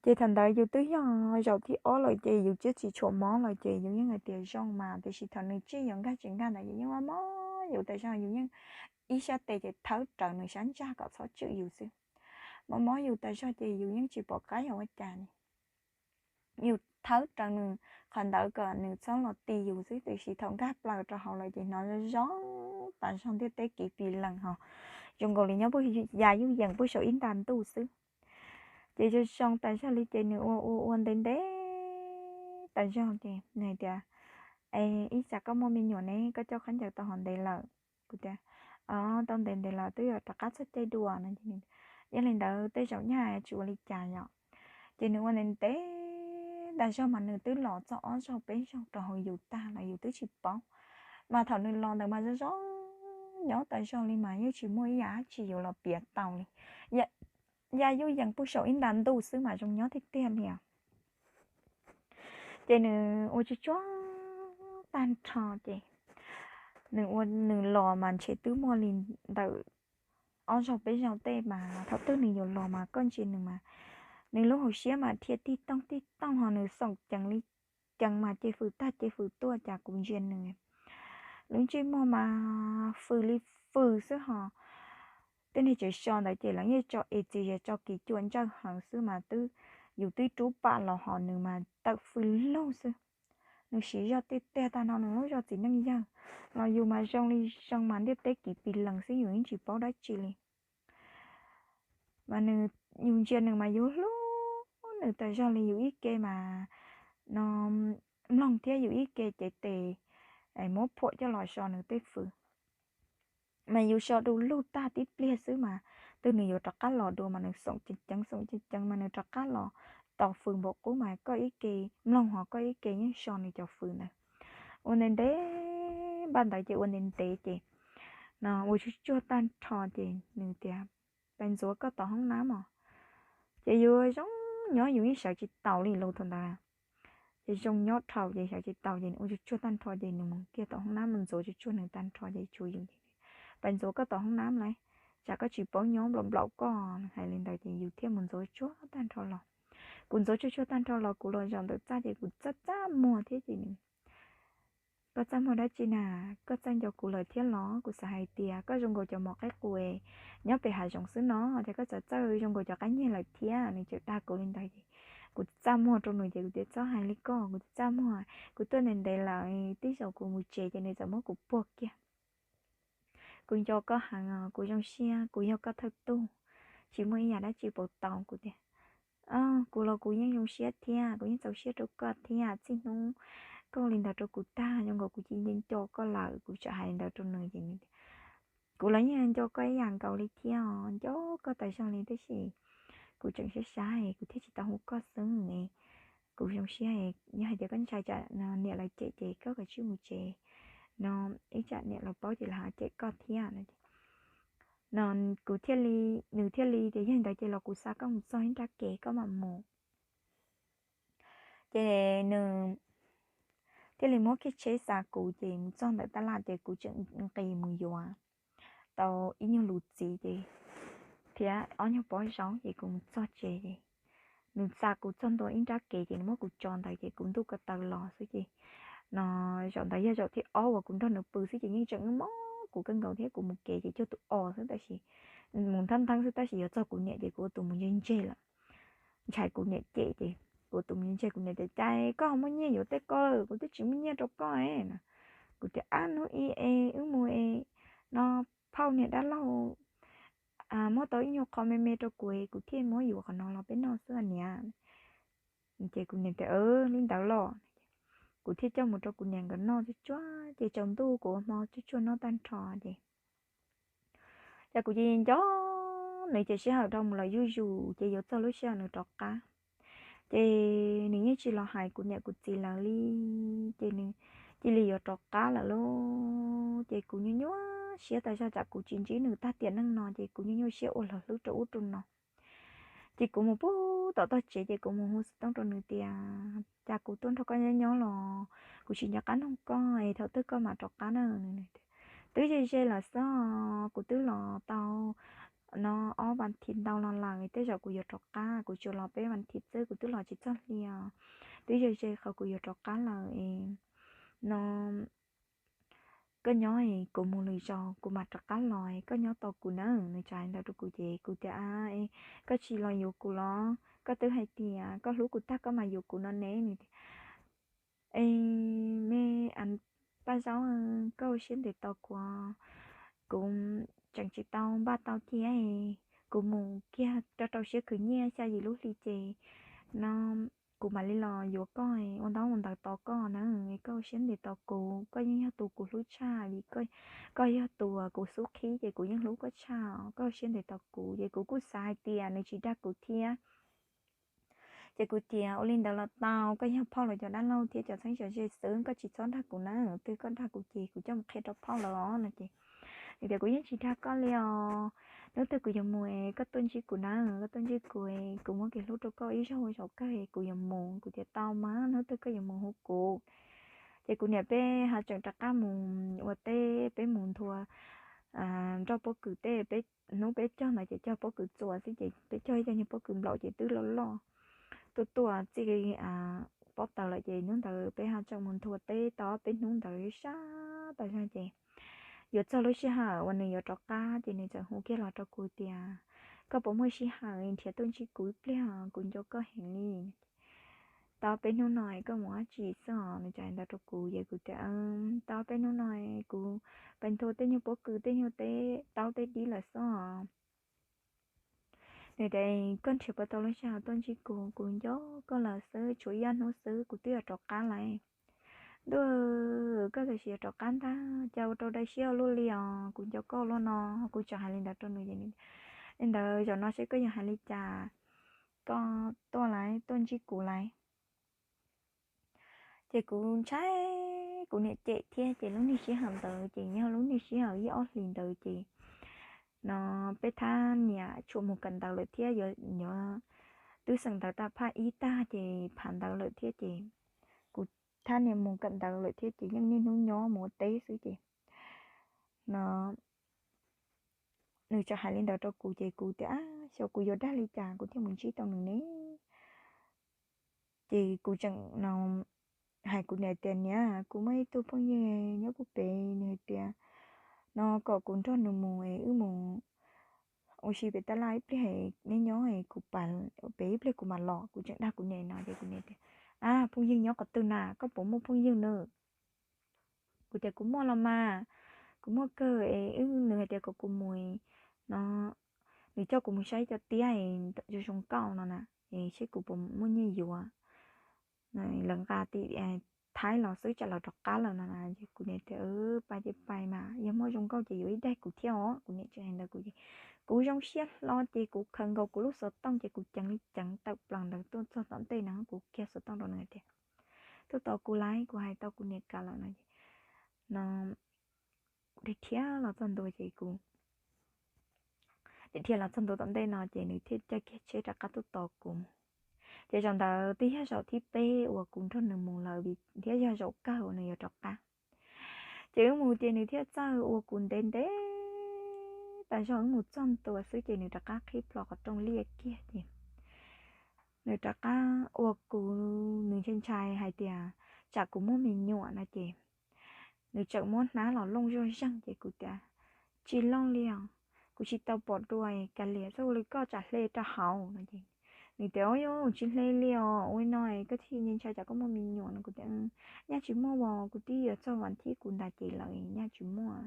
Ces thaum ntawd yus twb yog zaum thib ob lawm ces yus twb tsis tshua mob lawm ces yus yeej hais tias zoo mas, tiam sis thaum nws tsij yuav nkag tsis nkag ntawd yus yeej mob mob yus tas zog, yus yeej ib sab tes ces thawb rawv nws sab ntsag kom txhob tswm yus xwb. Mob mob yus tas zog ces yus yeej tsis pom qab yuav ua cas li. Yus thawb rawv nws qhov ntawd kom nws txhob los ti yus xwb, tiam sis thaum nkag plaws rau hauv lawm ces hnov zoo zoo tas zog ntiaj teb kiv pis lees ho zoo nkaus li nyob ya yuj yees pub saum ib nta ntuj xwb. Ces zoo zoo tas zog li ces nws ua ua ua ntev ntev tas zog ces nws hais tias, Es ib tsam koj muaj me nyuam ne koj coj khaub ncaws tau hov ntev lawm? Kuv tias, Tau ntev ntev lawm, twb yuav rov qab txog caij dua no. Yog li ntawd tej zaum nyaj tsis ua li cas yom. Ces nws ua ntev ntev tas zog mas nws twb los txog ob zaug peb zaug rau hauv yus tag los yus twb tsis paub. Mas thaum nws los ntawd mas zoo zoo nyob tas zog li mas yeej tsis muaj ib yam dab tsi yuav los piav tau li. Ya yuj yees pub saum ib nta ntuj xwb mas zoo nyob tiag tiag li os. Ces nws ua tsuj tsuag tag nrho ces nws ua nws los mas ntshe twb muaj li ntawm ob zaug peb zaug tej mas thaum twg nws yuav los mas koj ntsia nws mas nws lub hauv siab mas dhia tig tooj tig tooj ho nws xoom ceev li ceev mas ces fws tag ces fws tuaj. Cas kuv ntsia nws lub ntsej muag mas fws li fws xwb ho. Tej niag tsev so ntawd ces lawv yeej tso es txiv zes tso kiv cua ntsawj heev xwb mas twb, yus twb rub pam los ho nws mas tawm fws lug xwb. Nws siv zog tiag tiag tag no nws lub zog txiv neej yawg los yus mas zoo li zoo mas ntiaj teb kiv pis lees xwb yus yeej tsis paub dab tsi li. Mas nws, yus ntsia nws mas yus hlub nws tas zog li yus ib ke mas no mloog thiab yus ib ke cev tes muab phuam coj los so nws tej fws. Mas yus so du lug tag tib pliag xwb mas twg nws yuav rov qab los dua mas nws xoom ceev ceev xoom ceev ceev mas nws rov qab los tos fws npaum qub mas koj ib ke mloog hos koj ib ke yeej so nws cov fws ntawd. Ua ntev ntev npaj ntawd ces ua ntev ntev ces no ua tsuag tsuag tag nrho ces nws tias, Pais ntxuav koj tom hoob nab mog. Ces yus zoo nyob yus yeej sawv tsis taus li lus thaum ntawd. Ces zoo nyob dhau ces sawv tsis taus ces nws ua tsuag tsuag tag nrho ces nws mus kiag tom hoob nab mus ntxuav tsuag tsuag nws tag nrho ces tshuav yus. Pais ntxuav koj tom hoob nab lauj, tsam koj tsis paub nyob nplaum nplaum koj. Hais li ntawd ces yus thiaj mus ntxuav tsuag tag nrho los. Kuv ntxuav tsuag tsuag tag nrho los kuv los zaum ntawm txaj ces kuv txaj txaj muag thiab ces nws, Koj txaj muag dab tsi na? Koj txawj nco kuv lawm thiab los? Kuv xav hais tias koj zoo nkaus cov mos qaib qus nyob pem hav zoov xwb no, ces koj txawm txawj zoo nkaus cov qaib nyiag lawm thiab. Nws tseem dag kuv li ntawd ces kuv txaj muag rau nws ces kuv tias, Txhob hais li koj, kuv txaj muag, kuv tuaj ntev ntev lawm, tej zaum kuv mus tsev ces nws txawm muab kuv puag kiag. Kuv nco koj heev os, kuv zoo siab, kuv yog koj thawj tug, tsis muaj ib yam dab tsi pauv tau. Kuv tias, Kuv los kuv yeej zoo siab thiab, kuv yeej txaus siab rau koj thiab. Txij hnub koj ua li ntawd rau kuv tag, zoo nkaus kuv cia li nco koj lawm. Kuv tseem hais li ntawd rau nws ces nws tias, Kuv los yeej nco koj ib yam nkaus li thiab os, nco koj tas zog li tab sis kuv tseem sab sab, kuv thiaj tsis tau hu koj xwb. Kuv zoo siab, yog hais tias koj ntshai tsam niam lawv cem ces koj kav tsij mus tsev no, ib tsam niam lawv paub ces lawv ho cem koj thiab no. No kuv thiaj li, nws thiaj li tias, Yog li ntawd ces los kuv xa koj mus txog ib nrab kev koj mam mus. Ces nws thiaj li muab kiag tsheb xa kuv ces mus txog ntawm tab laj ces kuv tseem nqis mus yuav tau ib nyuag lus txiv ces thiab ob nyuag pob zaub ces kuv mus txog tsev ces nws xa kuv txog ntua ib nrab kev ces nws muab kuv tso ntawd ces kuv ntuj ko taw los xwb ces no zaum ntawd yog zaum thib ob uas kuv nrog nws pw xwb ces yeej tseem mob kuv kawg nkaus thiab kuv mus kev ces cuag tus os xwb tab sis mus nthab ntheeb xwb tab sis yuav txog kuv niam ces kuv ua tus mus ntseg ntseg lawm. Ntshai kuv niam cem ces kuv ua tus mus ntseg ntseg, kuv niam tias, Cas koj ho muaj nyiaj yuav tej ko lawm, kuv twb tsis muaj nyiaj rau koj na. Kuv tias, Ab, hnub ib es wb mus es no phauj niag dab laug muab tau ib nyuag qho me me rau kuv es kuv thiaj muab yuav qhov no los peb noj xwb niam. Ces kuv niam tias, Li ntawd los. Kuv thiaj coj mus rau kuv niam nkawd noj tsuag tsuag ces tsaus ntuj kuv ua hmo tsuag tsuag noj tag nrho ces ces kuv ces nco, nws ces sij hawm dhau mus lawm zuj zus ces yuav txog lub sij hawm nws rov qab. Ces nws yeej tsis los hais kuv niam kuv txiv lawv li, ces nws cia li yuav rov qab lawm lauj. Ces kuv nyuaj nyuaj siab tas zog, tsam kuv tsis ntsib nws tag tiam neej no ces kuv nyuaj nyuaj siab ua luag hlwb rau ub rau no. Ces kuv mus pub tom tog tsev ces kuv mus hu xov tooj rau nws tias, Cas kuv tuaj nrog koj nyob nyob los kuv tsis nco qab nug koj es thaum twg koj mam rov qab na? Twb ze ze lawm xwb, kuv twb los tau no ob vas thiv ntau los lawm, tej zaum kuv yuav rov qab, kuv tsuas los peb vas thiv xwb, kuv twb los tsis txog hli os. Twb ze ze qhov kuv yuav rov qab lawm es no koj nyob es kuv mus lwm zaus kuv mam rov qab los, koj nyob tos kuv nawb. Nws tsa li ntawd rau kuv ces kuv tias, Koj tsis los yuav kuv los? Koj twb hais tias koj hlub kuv tag koj mam yuav kuv no ne. Nws tias, E me Paj Zaub, koj ua siab ntev tos kuv, kuv tseem tsis tau npaj tau thiab. Kuv mus kiag rau rau siab khwv nyiaj xya yim lub hli ces no kuv mam li los yuav koj, ua ntaub ua ntawv tos koj na. Koj ua siab ntev tos kuv, koj yeej yog tus kuv hlub tshaj li, koj yog tus kuv xub qhib ces kuv yeej hlub koj tshaj. Koj ua siab ntev tos kuv. Ces kuv kuj xav hais tias nws tsis dag kuv thiab. Ces kuv tias, Ua li ntawd los tau, koj yog phauj lawv cov dab laug thiab cov txheeb ze xwb, koj tsis txhob dag kuv na. Twb koj dag kuv ces kuv coj mus qhia rau phauj lawv os no ces nws tias, Kuv yeej tsis dag koj li os. Hnub twg kuv yuav mus es koj tuaj ntsib kuv na, koj tuaj ntsib kuv, kuv muab kev hlub rau koj ib zaug ua zaum kawg, kuv yuav mus. Kuv tias, Tau mas, hnub twg koj yuav mus hu kuv. Ces kuv niam peb ho tseem rov qab mus ua teb, peb mus nthua nroj pob kws teb, peb hnub peb cog ntawd ces cog pob kws txuas xwb ces peb cog ib co nyuag pob kws nplaum ces twb loj loj tuaj tuaj txij pob taws lawm ces hnub ntawd peb ho tseem mus nthua teb tau peb hnub ntawd sab tas zog ces yuav txog lub sij hawm uas nws yuav rov qab ces nws txawm hu kiag los rau kuv tias, Koj puas muaj sij hawm nrhiav tuaj ntsib kuv ib pliag, kuv nco koj heev li. Tau peb hnub no koj mus dab tsi xwb os? Nws tsa li ntawd rau kuv ces kuv tias, Tau peb hnub no kuv pais nthua tej nyuag pob kws tej nyuag teb taub teb dib lawm xwb os. Nws tias, Koj nrhiav puas tau lub sij hawm tuaj ntsib kuv, kuv nco koj lawm xwb, tshuav ib ob hnub xwb kuv twb yuav rov qab lawm. Ntuj, koj txawm sis yuav rov qab ntag, cas ua rau dai siab ua luaj li os, kuv nco koj ua luaj no. Kuv tseem hais li ntawd rau nws ces nws, li ntawd zaum no seb koj yuav hais li cas, koj tuaj lawm, tuaj ntsib kuv lawm. Ces kuv ntshai kuv niam cem thiab, ces lub niag sij hawm ntawd ces yog lub niag sij hawm ib ob hlis ntawd ces no peb thab niam tshuam mus kawm ntawv lawm thiab, yuav twb xeem ntawv tag phaj ib tag ces phav ntawv lawm thiab ces kuv thab niam mus kawm ntawv lawm thiab ces yeej niaj hnub nyob mus ua teb xwb ces no nws txawm hais li ntawd rau kuv ces kuv tias, xyov kuv yuav dag li cas kuv thiaj mus ntsib tau nws ne. Ces kuv tseem no hais kuv niam tias, niam, kuv muaj ib tug phooj ywg nyob kuv pem, nws hais tias no kom kuv nrog nws mus es wb mus ua si pem tab laj ib pliag, neb nyob es kuv pem ib pliag kuv mam los. Kuv tseem dag kuv niam no ces kuv niam tias, a, phooj ywg nyob qhov twg na, koj puas muaj phooj ywg na? Kuv tias kuv muaj los mas, kuv muaj kawg es wb, nws hais tias kom kuv mus no, nws coj kuv mus saib cov tiab es zoo zoo nkauj no na, es seb kuv puas muaj nyiaj yuav. Lawv nqa tim Thaib los xwb tsam lawv rov qab lawm no na. Kuv niam tias, pais ces pais mas, yog muaj zoo nkauj ces yuav ib daig kuv thiab os. Kuv niam tseem hais ntawd kuv ces kuv zoo siab hlo ces kuv khaws nkaus kuv lub xov tooj ces kuv ceev li ceev tawm plaws ntawd tuaj txog tom ntej no kuv kiag xov tooj rau nws hais tias, tuaj tos kuv lawm, kuv hais tau kuv niam kam lawm no. No kuv dhia dhia los txog ntua ces kuv dhia dhia los txog ntua tom ntej no ces nws thiaj caij kiag tsheb rov qab tuaj tos kuv. Ces zaum ntawd twb yog zaum thib peb uas kuv nrog nws mus lawm vim thiab yog zaum kawg uas nws yuav rov qab. Ces wb mus ces nws thiaj txawj ua kuv ntev ntev tas zog, wb mus txog ntua xwb ces nws rov qab qhib plho qhov rooj liaj kiag ces nws rov qab ua kuv, nws ntshai ntshai hais tias tsam kuv muaj me nyuam no ces nws tseem muab hnab los looj zoj zeeg ces kuv tias, tsis looj li os, kuv tsis tau pom dua, kav liam, txhob ua li koj tsam hle rau hauv no ces nws tias, ua yuav tsis hle li os, ua li no koj thiaj ntshai tsam koj muaj me nyuam no. Kuv tias, nyaj tsis muaj as, kuv twb yuav txog vas thib kuv ntas ces lawm, nyaj tsis muaj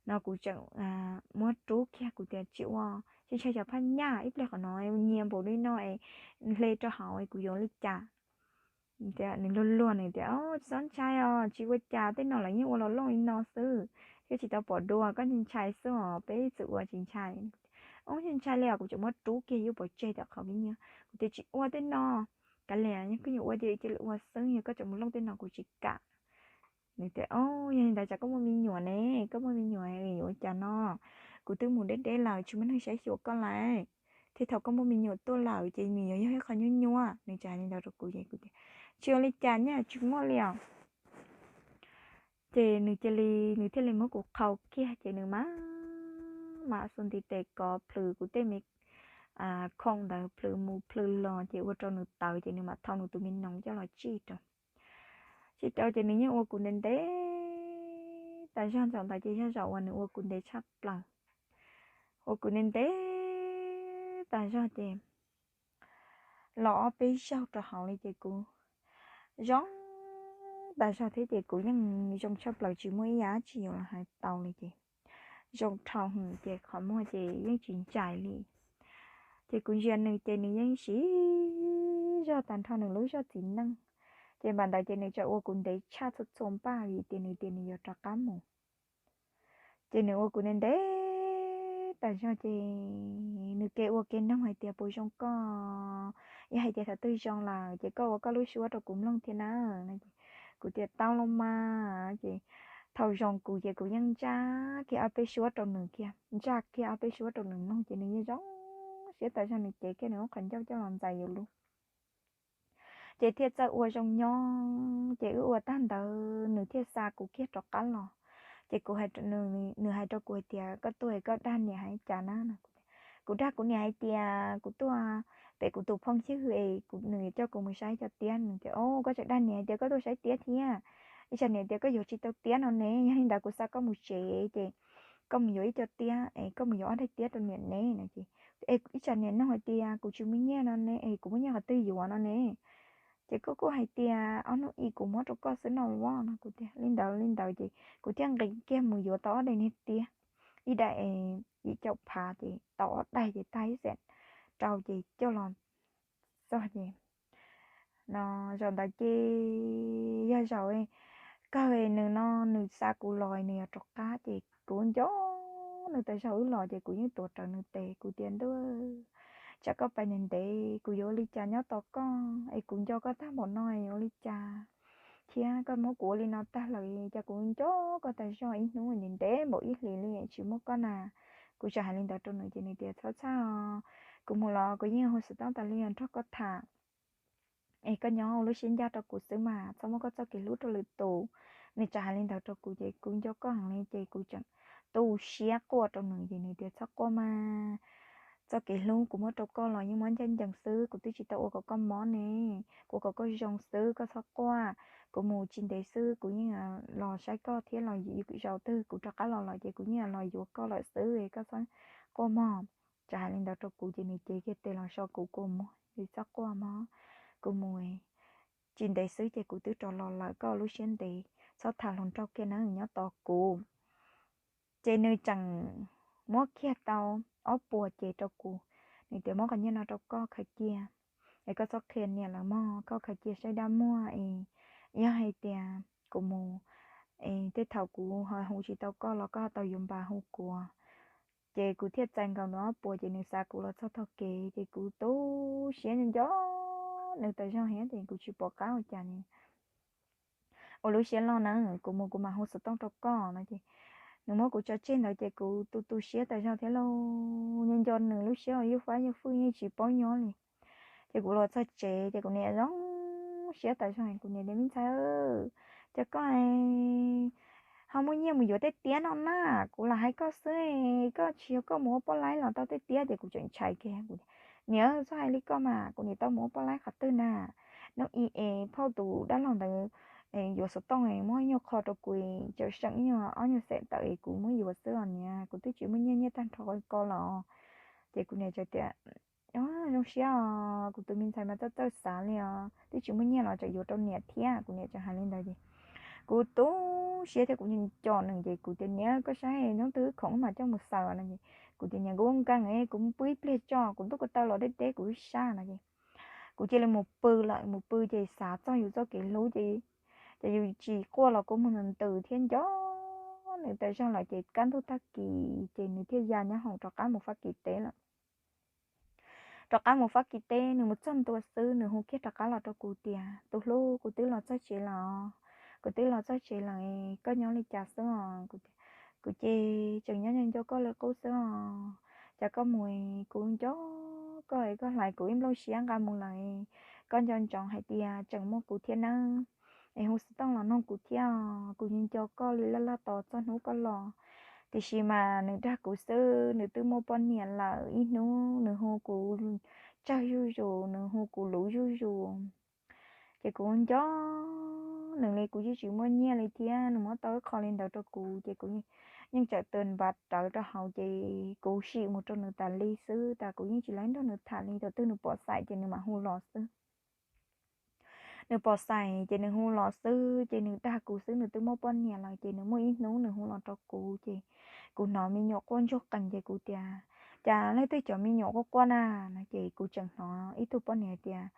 no. Kuv tseem muab rub kiag, kuv tias, tsis ua, tsis ntshai cov phaj nyaj, ib pliag qhov no nyias npaum li no es hle rau hauv es kuv yuav li cas? Nws luag luag, nws tias, tsis txhob ntshai os, tsis ua cas, tej no lawv yeej ua los looj li no xwb, thiab tsis tau pom dua, koj ntshai xwb os, peb txwm ua tsis ntshai. Ub, tsis ntshai li os. Kuv tseem muab rub kiag yuav pov tseg tom qhov vib nyuag, kuv tias, tsis ua tej no, kav liam, yog koj yuav ua ces cia li ua xwb, yog koj tseem mus looj tej no kuv tsis kam. Nws tias, o, yog li ntawd tsam koj muaj me nyuam ne, koj muaj me nyuam yuav ua cas no? Kuv twb mus deb deb lawm, tsis muaj neeg saib xyuas koj lawm, thiab thaum koj muaj me nyuam tuaj lawm ces nws yuav yog ib qho nyuaj nyuaj. Nws tseem hais li ntawd rau kuv ces kuv tias, tsis ua li cas, nyaj tsis muaj li os. Ces nws cia li, nws thiaj li muab kuv qhau kiag ces nws mam, mam xuas ntiv tes kov plhws kuv tej me khoom ntawd, plhws mus plhws los ces ua rau nws tawv ces nws mam thau nws tus me noov coj los tsij rau. Tsij rau ces nws yeej ua kuv ntev ntev tas zog. Zaum ntawd ces yog zaum uas nws ua kuv ntev tshaj plaws, ua kuv ntev ntev tas zog ces los ob peb zaug rau hauv li ces kuv zoo tas zog thiab ces kuv yeej zoo tshaj plaws, tsis muaj ib yam dab tsi yuav los hais tau li ces zoo dhau hwv ces qhov muag ces yeej tsis ntsais li. Ces kuv ntsia nws ces nws yeej siv zog tag nrho nws lub zog txiv neej. Ces npaum ntawd ces nws txawm ua kuv ntev tshaj txhua txhua npaj vim tias nws tias nws yuav rov qab mus. Ces nws ua kuv ntev ntev tas zog ces nws ke ua ke noog hais tias, puas zoo koj? Yog hais tias thaum twg zoo lawm ces koj ua koj lub suab rau kuv mloog thiab na. Kuv tias, tau los mas. Ces thaum zoo kuv ces kuv yeej ntsaj kiag ob peb suab rau nws kiag, ntsaj kiag ob peb suab rau nws mloog ces nws yeej zoo siab tas zog, nws cev kiag nws lub qhov ncauj coj los ntxais yuav lub. Ces thiaj txawj ua zoo nyob ces wb ua tag ntawd nws thiaj xa kuv kiag rov qab los. Ces kuv, nws hais rau kuv hais tias, koj tuaj es koj dag niam hais cas na? Kuv dag kuv niam hais tias kuv tuaj pem kuv tus phooj ywg es nws coj kuv mus saib cov tiab. Nws tias, o, koj tseem dag niam hais tias koj tuaj saib tiab thiab, ib tsam niam tias koj yuav tsis tau tiab no ne. Yog li ntawd kuv xa koj mus tsev ces koj mus yuav ib co tiab es koj mus yuav ob daig tiab rau niam ne no ces, es ib tsam niam nug hais tias kuv tsis muaj nyiaj no ne, es kuv muaj nyiaj qhov twg yuav no ne? Ces koj kuj hais tias ob hnub i kuv muab rau koj xwb no los no. Kuv tias li ntawd li ntawd ces kuv thiaj nqis kiag mus yuav tau ob daim niag tiab, ib daim yim caum phav ces tau ob daig ces tag ib xees rau ces coj los txog ces no, zaum ntawd ces yog zaum kawg nws no, nws xa kuv los nws yuav rov qab ces kuv nco nws tas zog wb los ces kuv yeej tuav rawv nws tes, kuv tias, Ntuj, tsam koj pais ntev ntev, kuv yuav ua li cas nyob tos koj es kuv nco koj tag npaum no yuav ua li cas thiab, koj muab kuv ua li no tag lawm, cas kuv nco koj tas zog ib hnub ntev ntev npaum ib hlis li tsis muaj koj na. Kuv tseem hais li ntawd rau nws ces nws tias, Txhob txhawj, kuv mus los kuv yeej hu xov tooj tas li nrog koj tham es koj nyob ua lub siab ncaj rau kuv xwb mas txhob muab koj txoj kev hlub rau lwm tus. Nws tseem hais li ntawd rau kuv ces kuv nco koj heev li ces kuv tseem tu siab quaj rau nws ces nws tias, Txhob quaj mas, txoj kev hlub kuv muab rau koj los yeej muab ncaj ncees xwb, kuv twb tsis tau ua kom koj mob ne, kuv ua kom koj zoo xwb, koj txhob quaj. Kuv mus tsis ntev xwb kuv yeej los saib koj thiab los zaum twg kuv rov qab los lawm ces kuv yeej los yuav koj lawm xwb, koj txhob quaj mog. Tseem hais li ntawd rau kuv ces nws cev kiag tes los so kuv, Kuv mus, txhob quaj mog, kuv mus tsis ntev xwb ces kuv twb rov los lawm, koj ua lub siab ntev, txhob tham hluas nraug kiag na, nyob tos kuv. Ces nws tseem muab kiag tau ob puas ces rau kuv, nws tias, Muab qhov nyiaj no rau koj khaws cia es koj txhob qhia niam lawv mog, koj khaws cia saib dab muag es yog hais tias kuv mus es tej thaum kuv ho hu tsis tau koj los koj ho tau yuav npas hu kuv. Ces kuv thiaj txais nkaus nws ob puas ces nws xa kuv los txog tog kev ces kuv tu siab nco nco nws tas zog thiab ces kuv tsis pom qab ua cas, ua lub siab loj na, kuv mus kuv mam hu xov tooj rau koj no ces nws muab kuv tso tseg ntawd ces kuv tu tu siab tas zog thiab lauj, nco nco nws lub siab uas yog fab yog fwj yeej tsis paub nyob li. Ces kuv los txog tsev ces kuv niam zoo siab tas zog, kuv niam tias, Me ntxhais, cas koj ho muaj nyiaj mus yuav tej tiab no na, kuv lam hais koj xwb, koj tsis yog koj mus ua poj laib los tau tej tiab. Ces kuv tseem ntshai kiag, Niam, txhob hais li koj mas, kuv niam tau mus ua poj laib qhov twg na? Hnub i es phauj tus dab laug ntawd yuav xov tooj muab ib nyuag qho rau kuv, tseem seem ib nyuag ob nyuag xees tawm es kuv muab yuav xwb os niam, kuv twb tsis muaj nyiaj, nyiaj tag nrho ko los. Ces kuv niam tseem tias, Zoo siab os, kuv tus me ntxhais mas txawj txawj xav li os, twb tsis muaj nyiaj los tseem yuav rau niam thiab. Kuv niam tseem hais li ntawd ces kuv tu siab thiab kuv nco nco nws ces kuv tias, Niam, koj saib hnub twg khoom mas coj mus xaws no es kuv tias, Niam, kuv nkees, kuv pw ib pliag tso, kuv ntuj ko taw los deb deb kuv sab no ces kuv cia li mus pw lawm. Mus pw ces xav txog yus txoj kev hlub ces, ces yus tsis quaj los kuv mus ntws thiab nco nws tas zog lawm ces kaj ntug tag kis ces nws thiaj ya nyob hoom rov qab mus Fab Kis teb lawm. Rov qab mus Fab Kis teb, nws mus txog ntua xwb nws hu kiag rov qab los rau kuv tias, Tus hlub, kuv twb los txog tsev lawm. Kuv twb los txog tsev lawm, koj nyob li cas xwb os? Kuv ces tseem nyob nco koj li qub xwb os. Cas koj mus, kuv nco koj, koj hlais kuv ib nplooj siab nqa mus lawm. Koj nco ntsoov hais tias tseem muaj kuv thiab nawb, es hu xov tooj los noog kuv thiab. Kuv nco koj li laj laj tos txog hnub koj los. Tiam sis mas nws dag kuv xwb, nws twb muaj poj niam lawm. Ib hnub nws hu kuv tsawg zuj zus, nws hu kuv luv zuj zus. Ces kuv nco nws li, kuv yeej tsis muaj nyiaj li thiab, nws muab tau ib qho li ntawd rau kuv ces kuv yeej txawm tua npav rawv rau hauv ces kuv sim mus rau nws tas li xwb, tas kuv yeej tsis lab nrog nws tham li. Thaum twg nws pom xaim ces nws mam hu los xwb. Nws pom xaim ces nws hu los xwb, ces nws dag kuv xwb, nws twb muaj poj niam lawm. Ces nws muaj ib hnub nws hu los rau kuv ces kuv hnov me nyuam quaj ntsuag qees ces kuv tias, Cas leej twg cov me nyuam quaj quaj na? No ces kuv tseem hnov ib tug poj niam tias,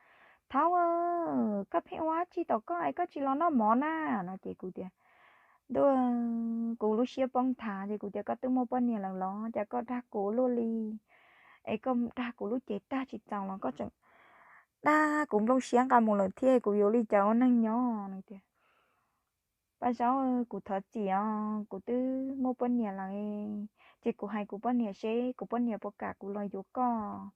Thaub, koj pheej ua dab tsi tom koj es koj tsis los noj mov na? No ces kuv tias, Ntuj, kuv lub siab poob nthav ces kuv tias, Koj twb muaj poj niam lawm los cas koj dag kuv luaj li? Es koj dag kuv lub cev tag tsis txaus los koj tseem dag kuv nplooj siab nqa mus lawm thiab, kuv yuav ua li cas ua neeg nyob? No tias, Paj Zaub, kuv thov txim os, kuv twb muaj poj niam lawm, ces kuv hais kuv poj niam seb kuv poj niam puas kam kuv los yuav koj.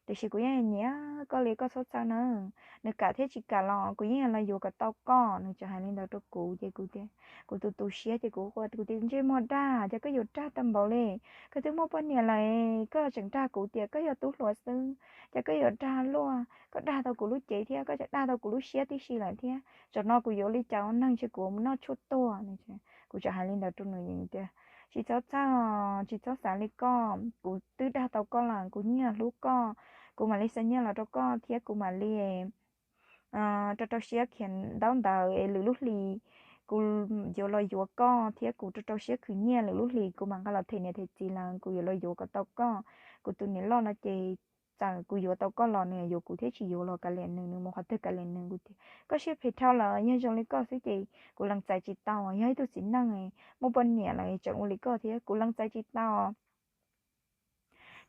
Tiam sis kuv yeej nyiam koj li, koj txhob txhawj nawb, nws kam thiab tsis kam los kuv yeej los yuav kom tau koj. Nws tseem hais li ntawd rau kuv ces kuv tias, kuv tu tu siab ces kuv, kuv tias, Ntsej muag dag, cas koj yuav dag tau npaum li? Koj twb muaj poj niam lawm, koj tseem dag kuv tias koj yog tub hluas xwb, cas koj yuav dag luaj? Koj dag tau kuv lub cev thiab koj tseem dag tau kuv lub siab tib si lawm thiab. Tam sim no kuv yuav ua li cas ua neeg, ntshe kuv mus noj tshuaj tuag. Kuv tseem hais li ntawd rau nws tias, Tsis txhob txhawj, tsis txhob xav li koj, kuv twb dag tau koj lawm, kuv yeej hlub koj, kuv mam li xa nyiaj los rau koj thiab kuv mam li rau rau siab khiav ntaub ntawv es lwm lub hlis kuv yuav los yuav koj thiab kuv rau rau siab khwv nyiaj, lwm lub hlis kuv mam nqa los them niam them txiv lawv, kuv yuav los yuav kom tau koj. Kuv tus niam loj no ces txawm kuv yuav tau koj los nws yuav kuv thiab tsis yuav los kav liam nws, nws mus qhov twg kav liam nws. Kuv tias koj siab phem dhau lawm, yog zoo li koj xwb ces kuv lees txais tsis tau, yog ib tug txiv neej muaj poj niam lawm tseem ua li koj thiab, kuv lees txais tsis tau.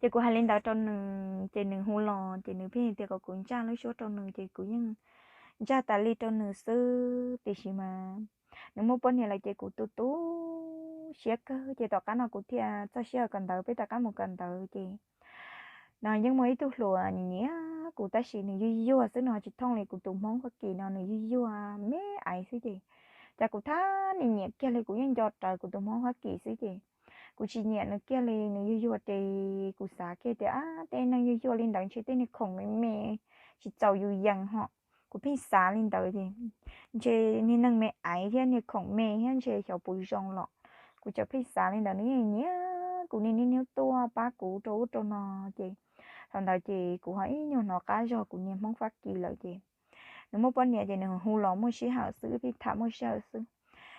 Ces kuv hais li ntawd rau nws ces nws hu los ces nws pheej tias kom kuv ntsaj lub suab rau nws ces kuv yeej ntsaj tas li rau nws xwb, tiam sis mas nws muaj poj niam lawm ces kuv tu tu siab kawg. Ces tom qab no kuv thiaj txoj sij hawm kawm ntawv, peb rov qab mus kawm ntawv ces no yeej muaj ib tug hluas nyiam nyiam kuv tab sis nws yuag yuag xwb, nws ho tsis thooj li kuv tus Hmoob Fab Kis no, nws yuag yuag me aiv xwb ces cas kuv thab nws nyiam kiag li, kuv yeej nco rawv kuv tus Hmoob Fab Kis xwb ces kuv tsis nyiam nws kiag li, nws yuag yuag ces kuv xav kiag tias ab, tej neeg yuag yuag li ntawd ntshe tej niag khoom me me tsis txaus yus yees ho. Kuv pheej xav li ntawd ces ntshe niag neeg me aiv thiab niag khoom me thiab ntshe xyov puas zoo los. Kuv tseem pheej xav li ntawd, nws yeej nyiam kuv, niaj hnub tuaj pab kuv rau ub rau no ces thaum ntawd ces kuv ho ib nyuag hnov qab zog kuv niag Hmoob Fab Kis lawm ces nws muaj poj niam ces nws hu los muaj sij hawm xwb, pheej tham muaj sij hawm xwb.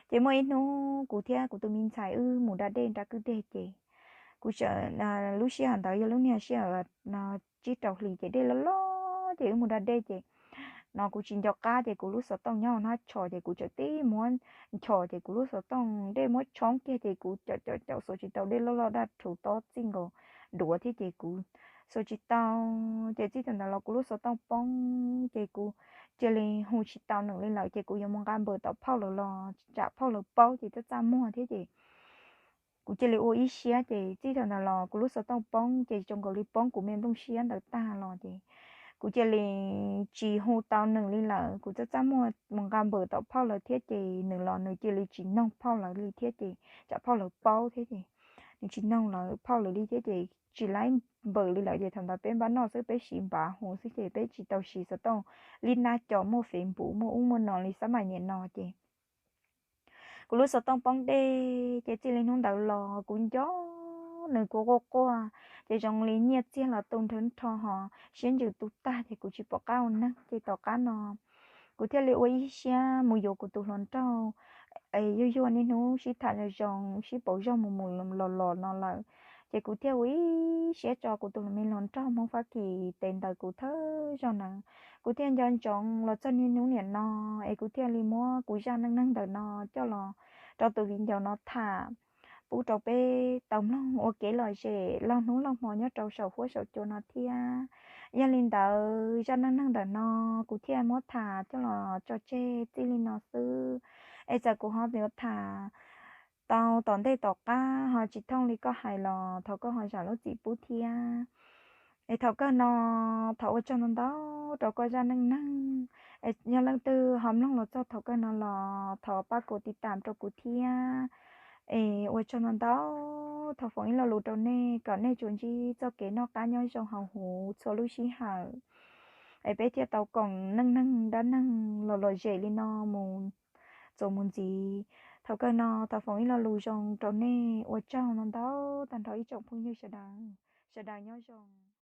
Ces muaj ib hnub kuv thiab kuv tus me ntxhais wb mus da dej nram kwj deg ces kuv tseem, lub sij hawm ntawd yog lub niag sij hawm no tsib rau hlis ces dej loj loj ces wb mus da dej ces no kuv tsis nco qab ces kuv lub xov tooj nyob hauv hnab tsho ces kuv tseem tib muab nchos ces kuv lub xov tooj dej muab tshoob kiag ces kuv caum caum caum xuas tsis tau, dej loj loj daj rhuv tob txij nkaus duav thiab ces kuv xuas tsis tau. Ces txij thaum ntawd los kuv lub xov tooj poob ces kuv cia li hu tsis tau nws li lawm ces kuv yuav mus nqa npawm tom phauj lawv los tsam phauj lawv paub ces txaj txaj muag thiab ces kuv cia li ua ib siab ces txij thaum ntawd los kuv lub xov tooj poob ces zoo nkaus li poob kuv me nplooj siab ntawd tag los ces kuv cia li tsis hu tau nws li lawm. Kuv txaj txaj muag mus nqa npawm tom phauj lawv thiab ces nws los nws cia li tsis noog phauj lawv li thiab ces tsam phauj lawv paub thiab ces nws tsis noog lawv phauj lawv li thiab ces tsis laib npawm li lawm ces thaum ntawd peb npab noj xwb, peb siv npav hu xwb ces peb tsis tau siv xov tooj li nab co muaj Facebook muaj ub muaj no li xab mais niam no ces kuv lub xov tooj poob dej ces txij li hnub ntawd los kuv nco nws, kuv quaj quaj ces zoo li nyiaj txiag los tu nrhawv nrho ho siab ntsws tu tag ces kuv tsis pom qab ua neeg ces tom qab no kuv thiaj li ua ib siab mus yuav kuv tus hluas nraug es yuag yuag niaj hnub sib tham zoo zoo sib pauv zog mus mus los los no lawm. Ces kuv thiaj ua ib siab tso kuv tus me hluas nraug Hmoob Fab Kis tes ntawm kuv thawj zaug ntawd. Kuv thiaj nco ntsoov los txog niaj hnub niam no es kuv thiaj li muab kuv zaj neej neeg ntawm no coj los rau tus viv ncaus no tham, pub rau peb tau mloog ua kev lom zem laug hnub laug hmo nyob rau saum huab saum cua no thiab. Yog li ntawd zaj neej neeg ntawm no kuv thiaj muab tham coj los tso tseg txij li no xwb. Es txawm kuv ho yuav tham tau tom ntej tom qab ho tsis thooj li koj hais los thov koj ho zam lub txim pub thiab. Es thaum kawg no thov ua tsaug ntau ntau rau koj zaj neej neeg. Es yog leej twg ho mloog los txog thaum kawg no los thov pab kuv tiv tam rau kuv thiab. Es ua tsaug ntau ntau, thov foom ib lo lus rau nej kom nej tsuas ntsib txoj kev noj qab nyob zoo hauv huv txhua lub sij hawm. Es peb thiaj tau koom neej neeg dab neeg los lom zem li no mus txuas mus ntxiv. Thaum kawg no thov foom ib lo lus zoo rau nej, ua tsaug ntau ntau tag nrho ib tsoom phooj ywg sawv daws, sawv daws nyob zoo.